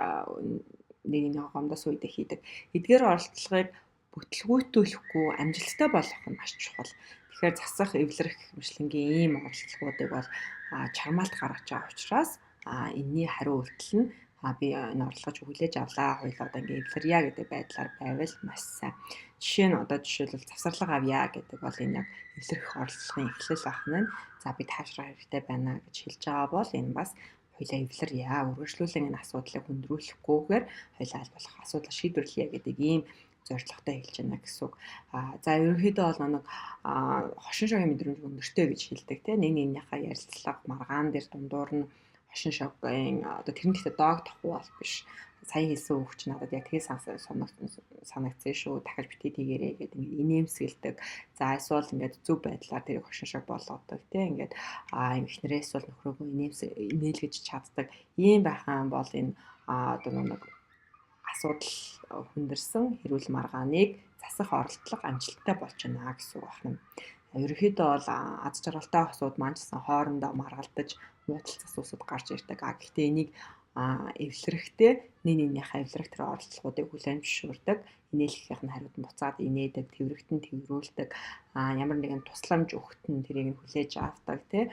нэг нэг гомдос үедээ хийдэг. Эдгээр оролдлогыг бүтлгүүтүүлэхгүй амжилттай болгох нь маш чухал. Тэгэхээр засах, эвлэрэх гэх мэтлэнгийн ийм оролдлогуудыг бол чармаалт гаргаж байгаа учраас энэний хариу үйлдэл нь би энэ оролдлогыг хүлээж авлаа, хоёул одоо ингээ эвлэрье гэдэг байдлаар байвал маш сайн. Жишээ нь одоо жишээлбэл завсарлага авъя гэдэг бол энэ яг эвлэрэх оролдлогын эхлэл байх нь. За би таашрах хэрэгтэй байна гэж хэлж байгаа бол энэ бас хоёлаа эвлэрье, үргэлжлүүлэн энэ асуудлыг хүндрүүлэхгүйгээр хоёлаа аль болох асуудлаа шийдвэрлэе гэдэг ийм зорилготой хэлж байна гэсэн үг. За ерөнхийдөө бол нэг хошин шогийн мэдрэмж өндөртэй гэж хэлдэг тийм нэг нэгнийхээ ярилцлага маргаан дээр дундуур нь хошин шогийн одоо тэр нь гэхдээ догдохгүй бол биш. Сая хэлсэн үг чинь надад яг тэгээ санагдсан шүү. Дахиж битгий тэгээрэй гэдэг ингээд инээмсэгэлдэг. За эсвэл ингээд зөв байдлаар тэрийг хошин шог болгодог тийм ингээд эхнэрээ эсвэл нөхрөөгөө инээлгэж чаддаг. Ийм байх юм бол энэ одоо нэг асуудал хүндэрсэн хэрүүл маргааныг засах оролдлого амжилттай болж байна гэсэн үг байна. Ерөнхийдөө бол аз жаргалтай хосууд маань ч гэсэн хоорондоо маргалдаж муудалцах асуудал гарч ирдэг. Гэхдээ энийг эвлэрэхдээ нэг нэгнийхээ эвлэрэх тэр оролдлогоодыг хүлээн зөвшөөрдөг. Инээлгэхийнх нь хариуд нь буцаад инээдэг, тэврэгт нь тэврүүлдэг. Ямар нэгэн тусламж өгөхт нь тэрийг нь хүлээж авдаг тий.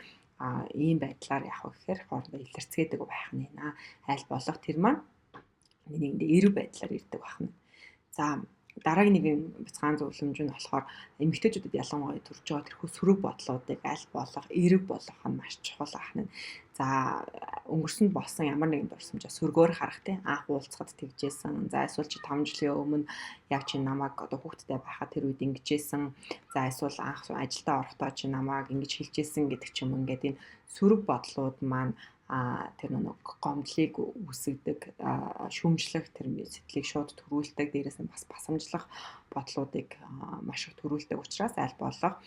Ийм байдлаар явах вэ гэхээр хоорондоо илэрцгээдэг байх нь байна. Аль болох тэр маань нэг нэгэндээ эрэг байдлаар ирдэг байх нь. За дараагийн нэгэн бяцхан зөвлөмж нь болохоор эмэгтэйчүүдэд ялангуяа төрж байгаа тэрхүү сөрөг бодлуудыг аль болох эерэг болгох нь маш чухал байх нь. За өнгөрсөнд болсон ямар нэгэн дурсамжаа сөргөөр харах тий анх уулзахад тэгжээсэн. За эсвэл чи 5 жилийн өмнө яг чи намайг одоо хүүхэдтэй байхад тэр үед ингэжээсэн. За эсвэл анх ажилдаа орохдоо чи намайг ингэж хэлжээсэн гэдэг ч юм ингээд энэ сөрөг бодлууд маань тэр нэг гомдлыг үүсгэдэг, шүүмжлэх тэр сэтгэлийг шууд төрүүлдэг, дээрээс нь бас басамжлах бодлуудыг маш их төрүүлдэг учраас аль болох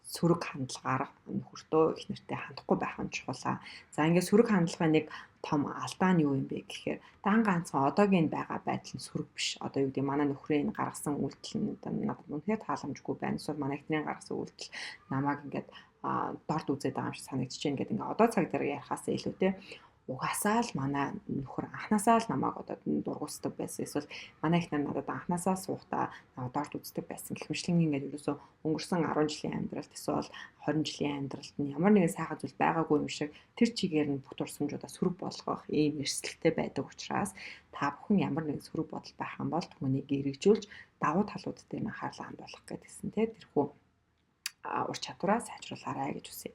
сөрөг хандлагаар нөхөртөө их нэртэй хандахгүй байх нь чухал. За ингээд сөрөг хандлагын нэг том алдаа нь юу юм бэ гэхээр дан ганцхан одоогийн байгаа байдал нь сөрөг биш. Одоо юу гэдэг манай нөхрийн гаргасан үйлдэл нь одоо надад үнэхээр тааламжгүй байна. Эсвэл манай эхнэрийн гаргасан үйлдэл намайг ингээд дорд үзээд байгаа юм шиг санагдаж байна гэдэг ингээд одоо цаг дээр ярихаас илүү те Угаасаа л манай нөхөр анханасаа л намайг одоо дургуусдаг байсан. Эсвэл манай эхнэр надад анханасаа суухдаа намайг дорд үздэг байсан. Гэх мэтлэн ингээд ерөөсөө өнгөрсөн 10 жилийн амьдралд эсвэл 20 жилийн амьдралд нь ямар нэгэн сайхан зүйл байгаагүй юм шиг тэр чигээр нь бүх дурсамжуудаа сөрөг болгох ийм эрсдэлтэй байдаг учраас та бүхэн ямар нэгэн сөрөг бодол байх юм бол түүнийг эргэжүүлж давуу талууд дээр нь анхаарлаа хандуулах гэдгсэн те тэрхүү ур чадвараа сайжруулаарай гэж хүсье.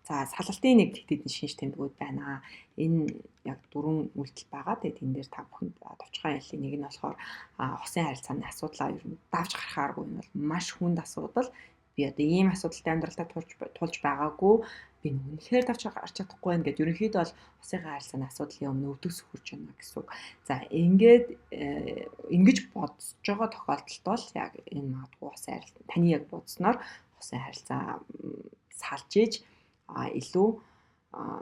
За салалтын нэг хэдэн шинж тэмдгүүд байна. Энэ яг дөрвөн үйлдэл байгаа. Тэгээд энэ дээр та бүхэнд товчхон яллын нэг нь болохоор хосын харилцааны асуудлаа ер нь давж гарахааргүй нь бол маш хүнд асуудал. Би одоо ийм асуудалтай амьдралдаа тулж байгаагүй. Би үнэхээр давж гарч чадахгүй байна гэдээ ерөнхийдөө бол хосын харилцааны асуудлын өмнө өвдөг сөхөрч байна гэсэн үг. За ингээд ингэж бодож байгаа тохиолдолд бол яг энэ магадгүй хосын харилцаа таны яг бодсноор хосын харилцаа салж иж илүү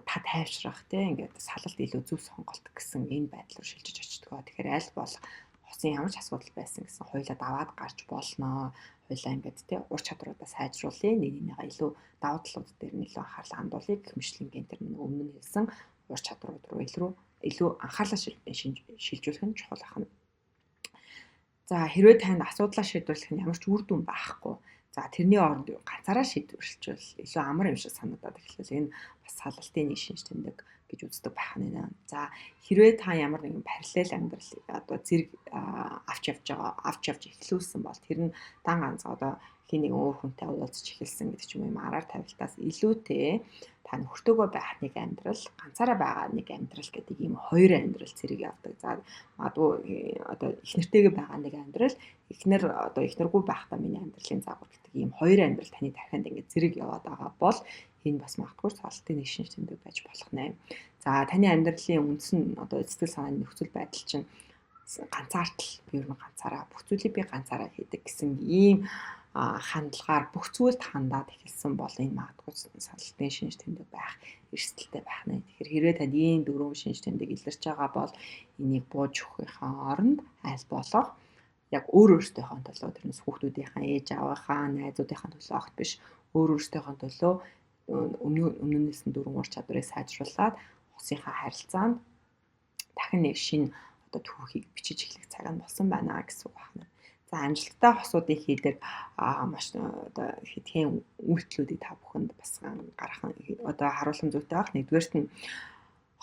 та тайвшрах те ингээд салалт илүү зөв сонголт гэсэн энэ байдал руу шилжиж очтгоо. Тэгэхээр аль болох хосын ямар ч асуудал байсан гэсэн хоёулаа даваад гарч болно. Хоёулаа ингээд те ур чадваруудаа сайжруулъя. Нэг нэгнийгаа илүү давуу талууд дээр нь илүү анхаарлаа хандуулъя гэх мэтлэнгийн тэр нэг өмнө нь хэлсэн ур чадварууд руу илүү анхаарлаа шилжүүлэх нь чухал байна. За хэрвээ танд асуудлаа шийдвэрлэх нь ямар ч үр дүн байхгүй. За тэрний оронд ганцаараа шийдвэрлэчихвэл илүү амар юм шиг санагдаад эхлэв. Энэ бас салалтын нэг шинж тэмдэг гэж үздэг байх нь нэ. За хэрвээ та ямар нэгэн параллел амьдрал одоо зэрэг авч явж байгаа, авч явж эхлүүлсэн бол тэр нь дан ганц одоо хин нэгэн өөр хүнтэй уулзч эхэлсэн гэдэг ч юм уу араар тавилтаас илүүтэй та нөхөртөөгөө байх нэг амьдрал, ганцаараа байгаа нэг амьдрал гэдэг ийм хоёр амьдрал зэрэг явдаг. За магадгүй одоо эхнэртэйгээ байгаа нэг амьдрал, эхнэр одоо эхнэргүй байхдаа миний амьдралын загвар гэдэг ийм хоёр амьдрал таны тархинд ингээд зэрэг яваад байгаа бол энэ бас магадгүй цаалтын нэг шинж тэмдэг байж болох нэ. За таны амьдралын үндсэн одоо сэтгэл санааны нөхцөл байдал чинь ганцаардал, би ер нь ганцаараа бүх зүйлийг би ганцаараа хийдэг гэсэн ийм хандлагаар бүх зүйлд хандаад эхэлсэн бол энэ магадгүй салалтын шинж тэмдэг байх эрсдэлтэй байх нэ. Тэгэхээр хэрвээ танд ийм дөрвөн шинж тэмдэг илэрч байгаа бол энийг бууж өгөхийнхээ оронд аль болох яг өөр өөрсдийнхөө төлөө, тэрнээс хүүхдүүдийнхээ, ээж аавынхаа, найзуудынхаа төлөө огт биш, өөр өөрсдийнхөө төлөө өмнөнөөс нь дөрвөн ур чадварыг сайжруулад хосынхаа харилцаанд дахин нэг шинэ одоо түүхийг бичиж эхлэх цаг нь болсон байна гэсэн үг байна. За амжилттай хосуудыг хийдэг маш одоо хэдхэн үйлдэлүүдийг та бүхэнд бас гаргах одоо харуулсан зүйтэй байх. Нэгдүгээрт нь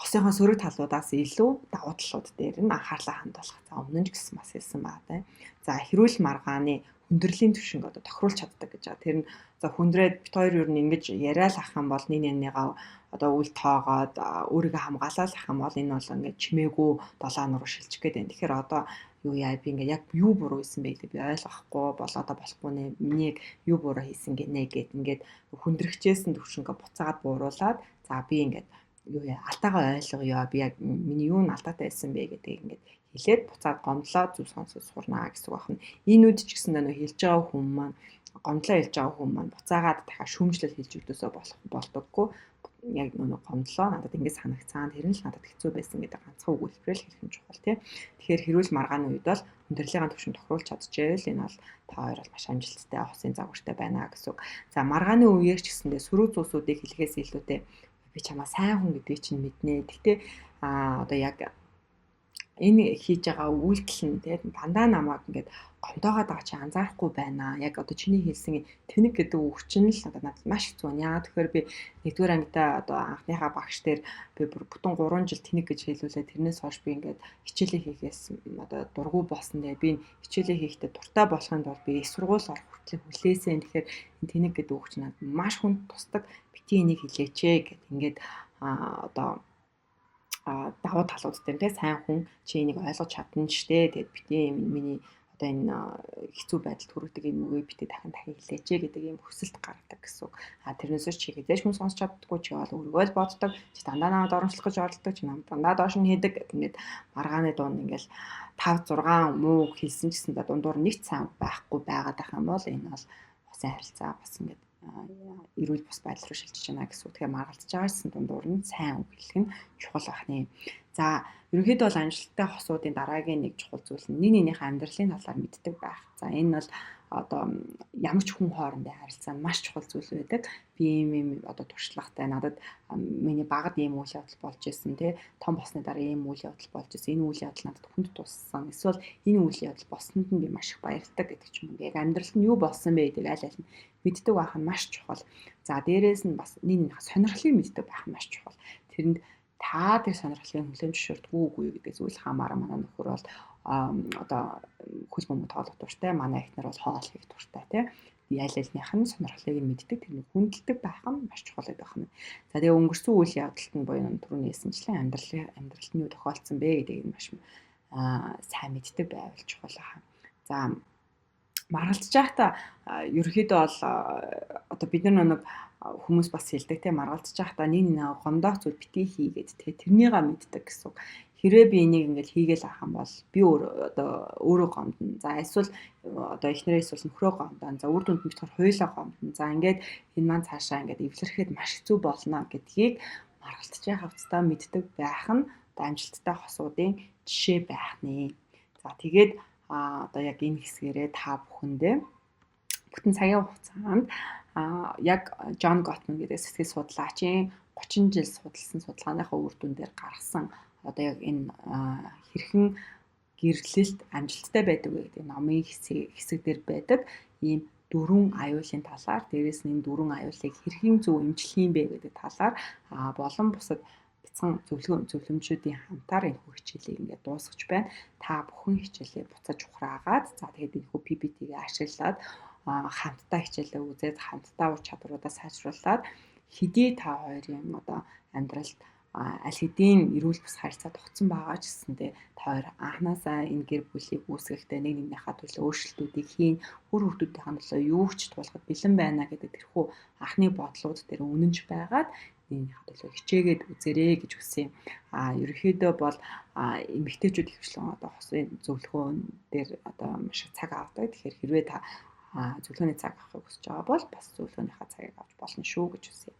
хосынхоо сөрөг талуудаас илүү давуу талууд дээр нь анхаарлаа хандуулах. За өмнө нь ч гэсэн бас хэлсэн байгаа тийм. За хэрүүл маргааны хүндрэлийн түвшинг одоо тохируулж чаддаг гэж байгаа. Тэр нь за хүндрээд бит хоёр ер нь ингэж яриа л ах юм бол нэг нэгнийгаа одоо үл тоогоод өөрийгөө хамгаалал ах юм бол энэ бол ингээд чимээгүй долоон руу шилжих гээд байна. Тэгэхээр одоо юу яа би ингээд яг юу буруу хийсэн бэ гэдэг би ойлгохгүй бол одоо болохгүй нэ. Миний яг юу буруу хийсэн гинэ гэд ингээд хүндрэгчээсэн түвшингээ буцаагаад бууруулад за би ингээд юу яа алдаагаа ойлгоё. Би яг миний юу нь алдаатай байсан бэ гэдгийг ингээд хэлээд буцаад гомдлоо зөв сонсож сурнаа гэсэн үг байна. Энэ үед ч гэсэн нөө хэлж байгаа хүн маань гомдлоо хэлж байгаа хүн маань буцаагаад дахиад шүүмжлэл хэлж өгдөөсөө болох болдоггүй. Яг нөө гомдлоо надад ингэж санагцсан, тэр нь л надад хэцүү байсан гэдэг ганцхан өгүүлбэрээр хэлэх нь чухал тий. Тэгэхээр хэрүүл маргааны үед бол хүндрэлийнхаа түвшин тохируулж чадчихвэл энэ бол та хоёр бол маш амжилттай хосын загвартай байна гэсэн үг. За маргааны үеэр ч гэсэндээ сөрөг зүйлсүүдийг хэлэхээс илүүтэй би чамаа сайн хүн гэдгийг чинь мэднэ. Гэхдээ одоо яг энэ хийж байгаа үйлдэл нь тий дандаа намайг ингээд гомдоогоод байгаа чи анзаарахгүй байна. Яг одоо чиний хэлсэн тэнэг гэдэг үг чинь л одоо надад маш хэцүү байна. Яагаад тэгэхээр би нэгдүгээр ангидаа одоо анхныхаа багш дээр би бүтэн 3 жил тэнэг гэж хэлүүлээ. Тэрнээс хойш би ингээд хичээлээ хийхээс одоо дургүй болсон. Тэгээ би хичээлээ хийхдээ дуртай болохын тулд би их сургууль орох хүртэл хүлээсэн. Тэгэхээр энэ тэнэг гэдэг үг чинь надад маш хүнд тусдаг. Бити энийг хэлээч ээ гэд ингээд одоо давуу талууд дээр те сайн хүн чи энийг ойлгож чадна штэ. Тэгээд бити миний одоо энэ хэцүү байдалд хүргэдэг энэ үгийг бити дахин дахин хэлээч гэдэг ийм хүсэлт гаргадаг гэсэн үг. А тэрнээс чи хэзээ ч хүн сонсч чаддаггүй, чи бол өөрийгөө л боддог, чи дандаа намайг доромжлох гэж оролддог, чи намайг дандаа доош нь хийдэг гэдэг ингээд маргааны дунд ингээд 5 6 муу хэлсэн ч гэсэн дундуур нэг сайн байхгүй байгаад байх юм бол энэ бол хосын харилцаа бас ингээд эрүүл бус байдал руу шилжиж байна гэсэн үг. Тэгэхээр маргалдаж байгаа гэсэн дундуур нь сайн үг хэлэх нь чухал байх нэ. За ерөнхийдөө бол амжилттай хосуудын дараагийн нэг чухал зүйл нь нэг нэгнийхээ амьдралын талаар мэддэг байх. За энэ бол одоо ямар ч хүн хоорондын харилцаа маш чухал зүйл байдаг. Би ийм ийм одоо туршлагатай, надад миний багад ийм үйл явдал болж исэн, тий, том болсны дараа ийм үйл явдал болж исэн, энэ үйл явдал надад хүнд туссан, эсвэл энэ үйл явдал болсонд нь би маш их баяртай гэдэг ч юм уу. Яг амьдралд нь юу болсон бэ гэдэг аль аль нь мэддэг байх нь маш чухал. За дээрээс нь бас нэг сонирхлыг мэддэг байх нь маш чухал. Тэрэнд та тэр сонирхлыг хүлээн зөвшөөрдгүү үгүй гэдэг зүйл хамаараа. Манай нөхөр бол одоо хөл бөмбөг тоглох дуртай, манай эхнэр бол хоол хийх дуртай, тий. Ял ялных нь сонирхлыг нь мэддэг, тэрнийг хүндэлдэг байх нь маш чухал гэдэг байна. За тэгээ өнгөрсөн үйл явдалт нь буюу түрүүний хэлсэнчлэн амьдралд нь юу тохиолдсон бэ гэдгийг нь маш сайн мэддэг байвал чухал байна. За маргалдаж байхдаа ерөнхийдөө бол одоо бид нар нэг хүмүүс бас хэлдэг, те, маргалдаж байхдаа нэг нэг гомдоох зүйл битгий хийгээд, те, тэрнийгээ мэддэг гэсэн үг. Хэрвээ би энийг ингээд хийгээл авах юм бол би өөр одоо өөрөө гомдно. За эсвэл одоо эхнэрээ эсвэл нөхрөө гомдно. За үр дүнд нь битгаар хуйлаа гомдно. За ингээд энэ маань цаашаа ингээд эвлэрэхэд маш хэцүү болно гэдгийг маргалдаж явах хугацаа мэддэг байх нь одоо амжилттай хосуудын жишээ байх нэ. За тэгээд одоо яг энэ хэсгээрээ та бүхэндээ бүтэн цагийн хугацаанд яг Джон Готман гэдэг сэтгэл судлаачийн 30 жил судалсан судалгааныхаа үр дүн дээр гаргасан одоо яг энэ хэрхэн гэрлэлт амжилттай байдаг вэ гэдэг номын хэсэг дээр байдаг ийм дөрвөн аюулын талаар, дээрээс нь энэ дөрвөн аюулыг хэрхэн зөв эмчлэх юм бэ гэдэг талаар болон бусад бяцхан зөвлөмжүүдийн хамтаар энэ хүү хичээлийг ингээд дуусгаж байна. Та бүхэн хичээлээ буцаж ухраагаад, за тэгээд энэ хүү PPT-г ашиглаад хамтдаа хичээлээ үзээд, хамтдаа ур чадваруудаа сайжруулад хэдий та хоёрын одоо амьдралд аль хэдийн эрүүл бус харилцаа тогтсон байгаа ч гэсэндээ та хоёр анханасаа энэ гэр бүлийг үүсгэхдээ нэг нэгнийхээ төлөө өөрчлөлтүүдийг хийн, үр хүүхдүүдийн төлөө юу ч туулахад бэлэн байна гэдэг тэрхүү анхны бодлууд дээр үнэнч байгаад нэгнийхээ төлөө хичээгээд үзээрэй гэж хүсье. Ерөнхийдөө бол эмэгтэйчүүд ихэвчлэн одоо хосын зөвлөгөөн дээр одоо маш их цаг авдаг. Тэгэхээр хэрвээ та зөвлөгөөний цаг авахыг хүсэж байгаа бол бас зөвлөгөөнийхөө цагийг авч болно шүү гэж хүсье.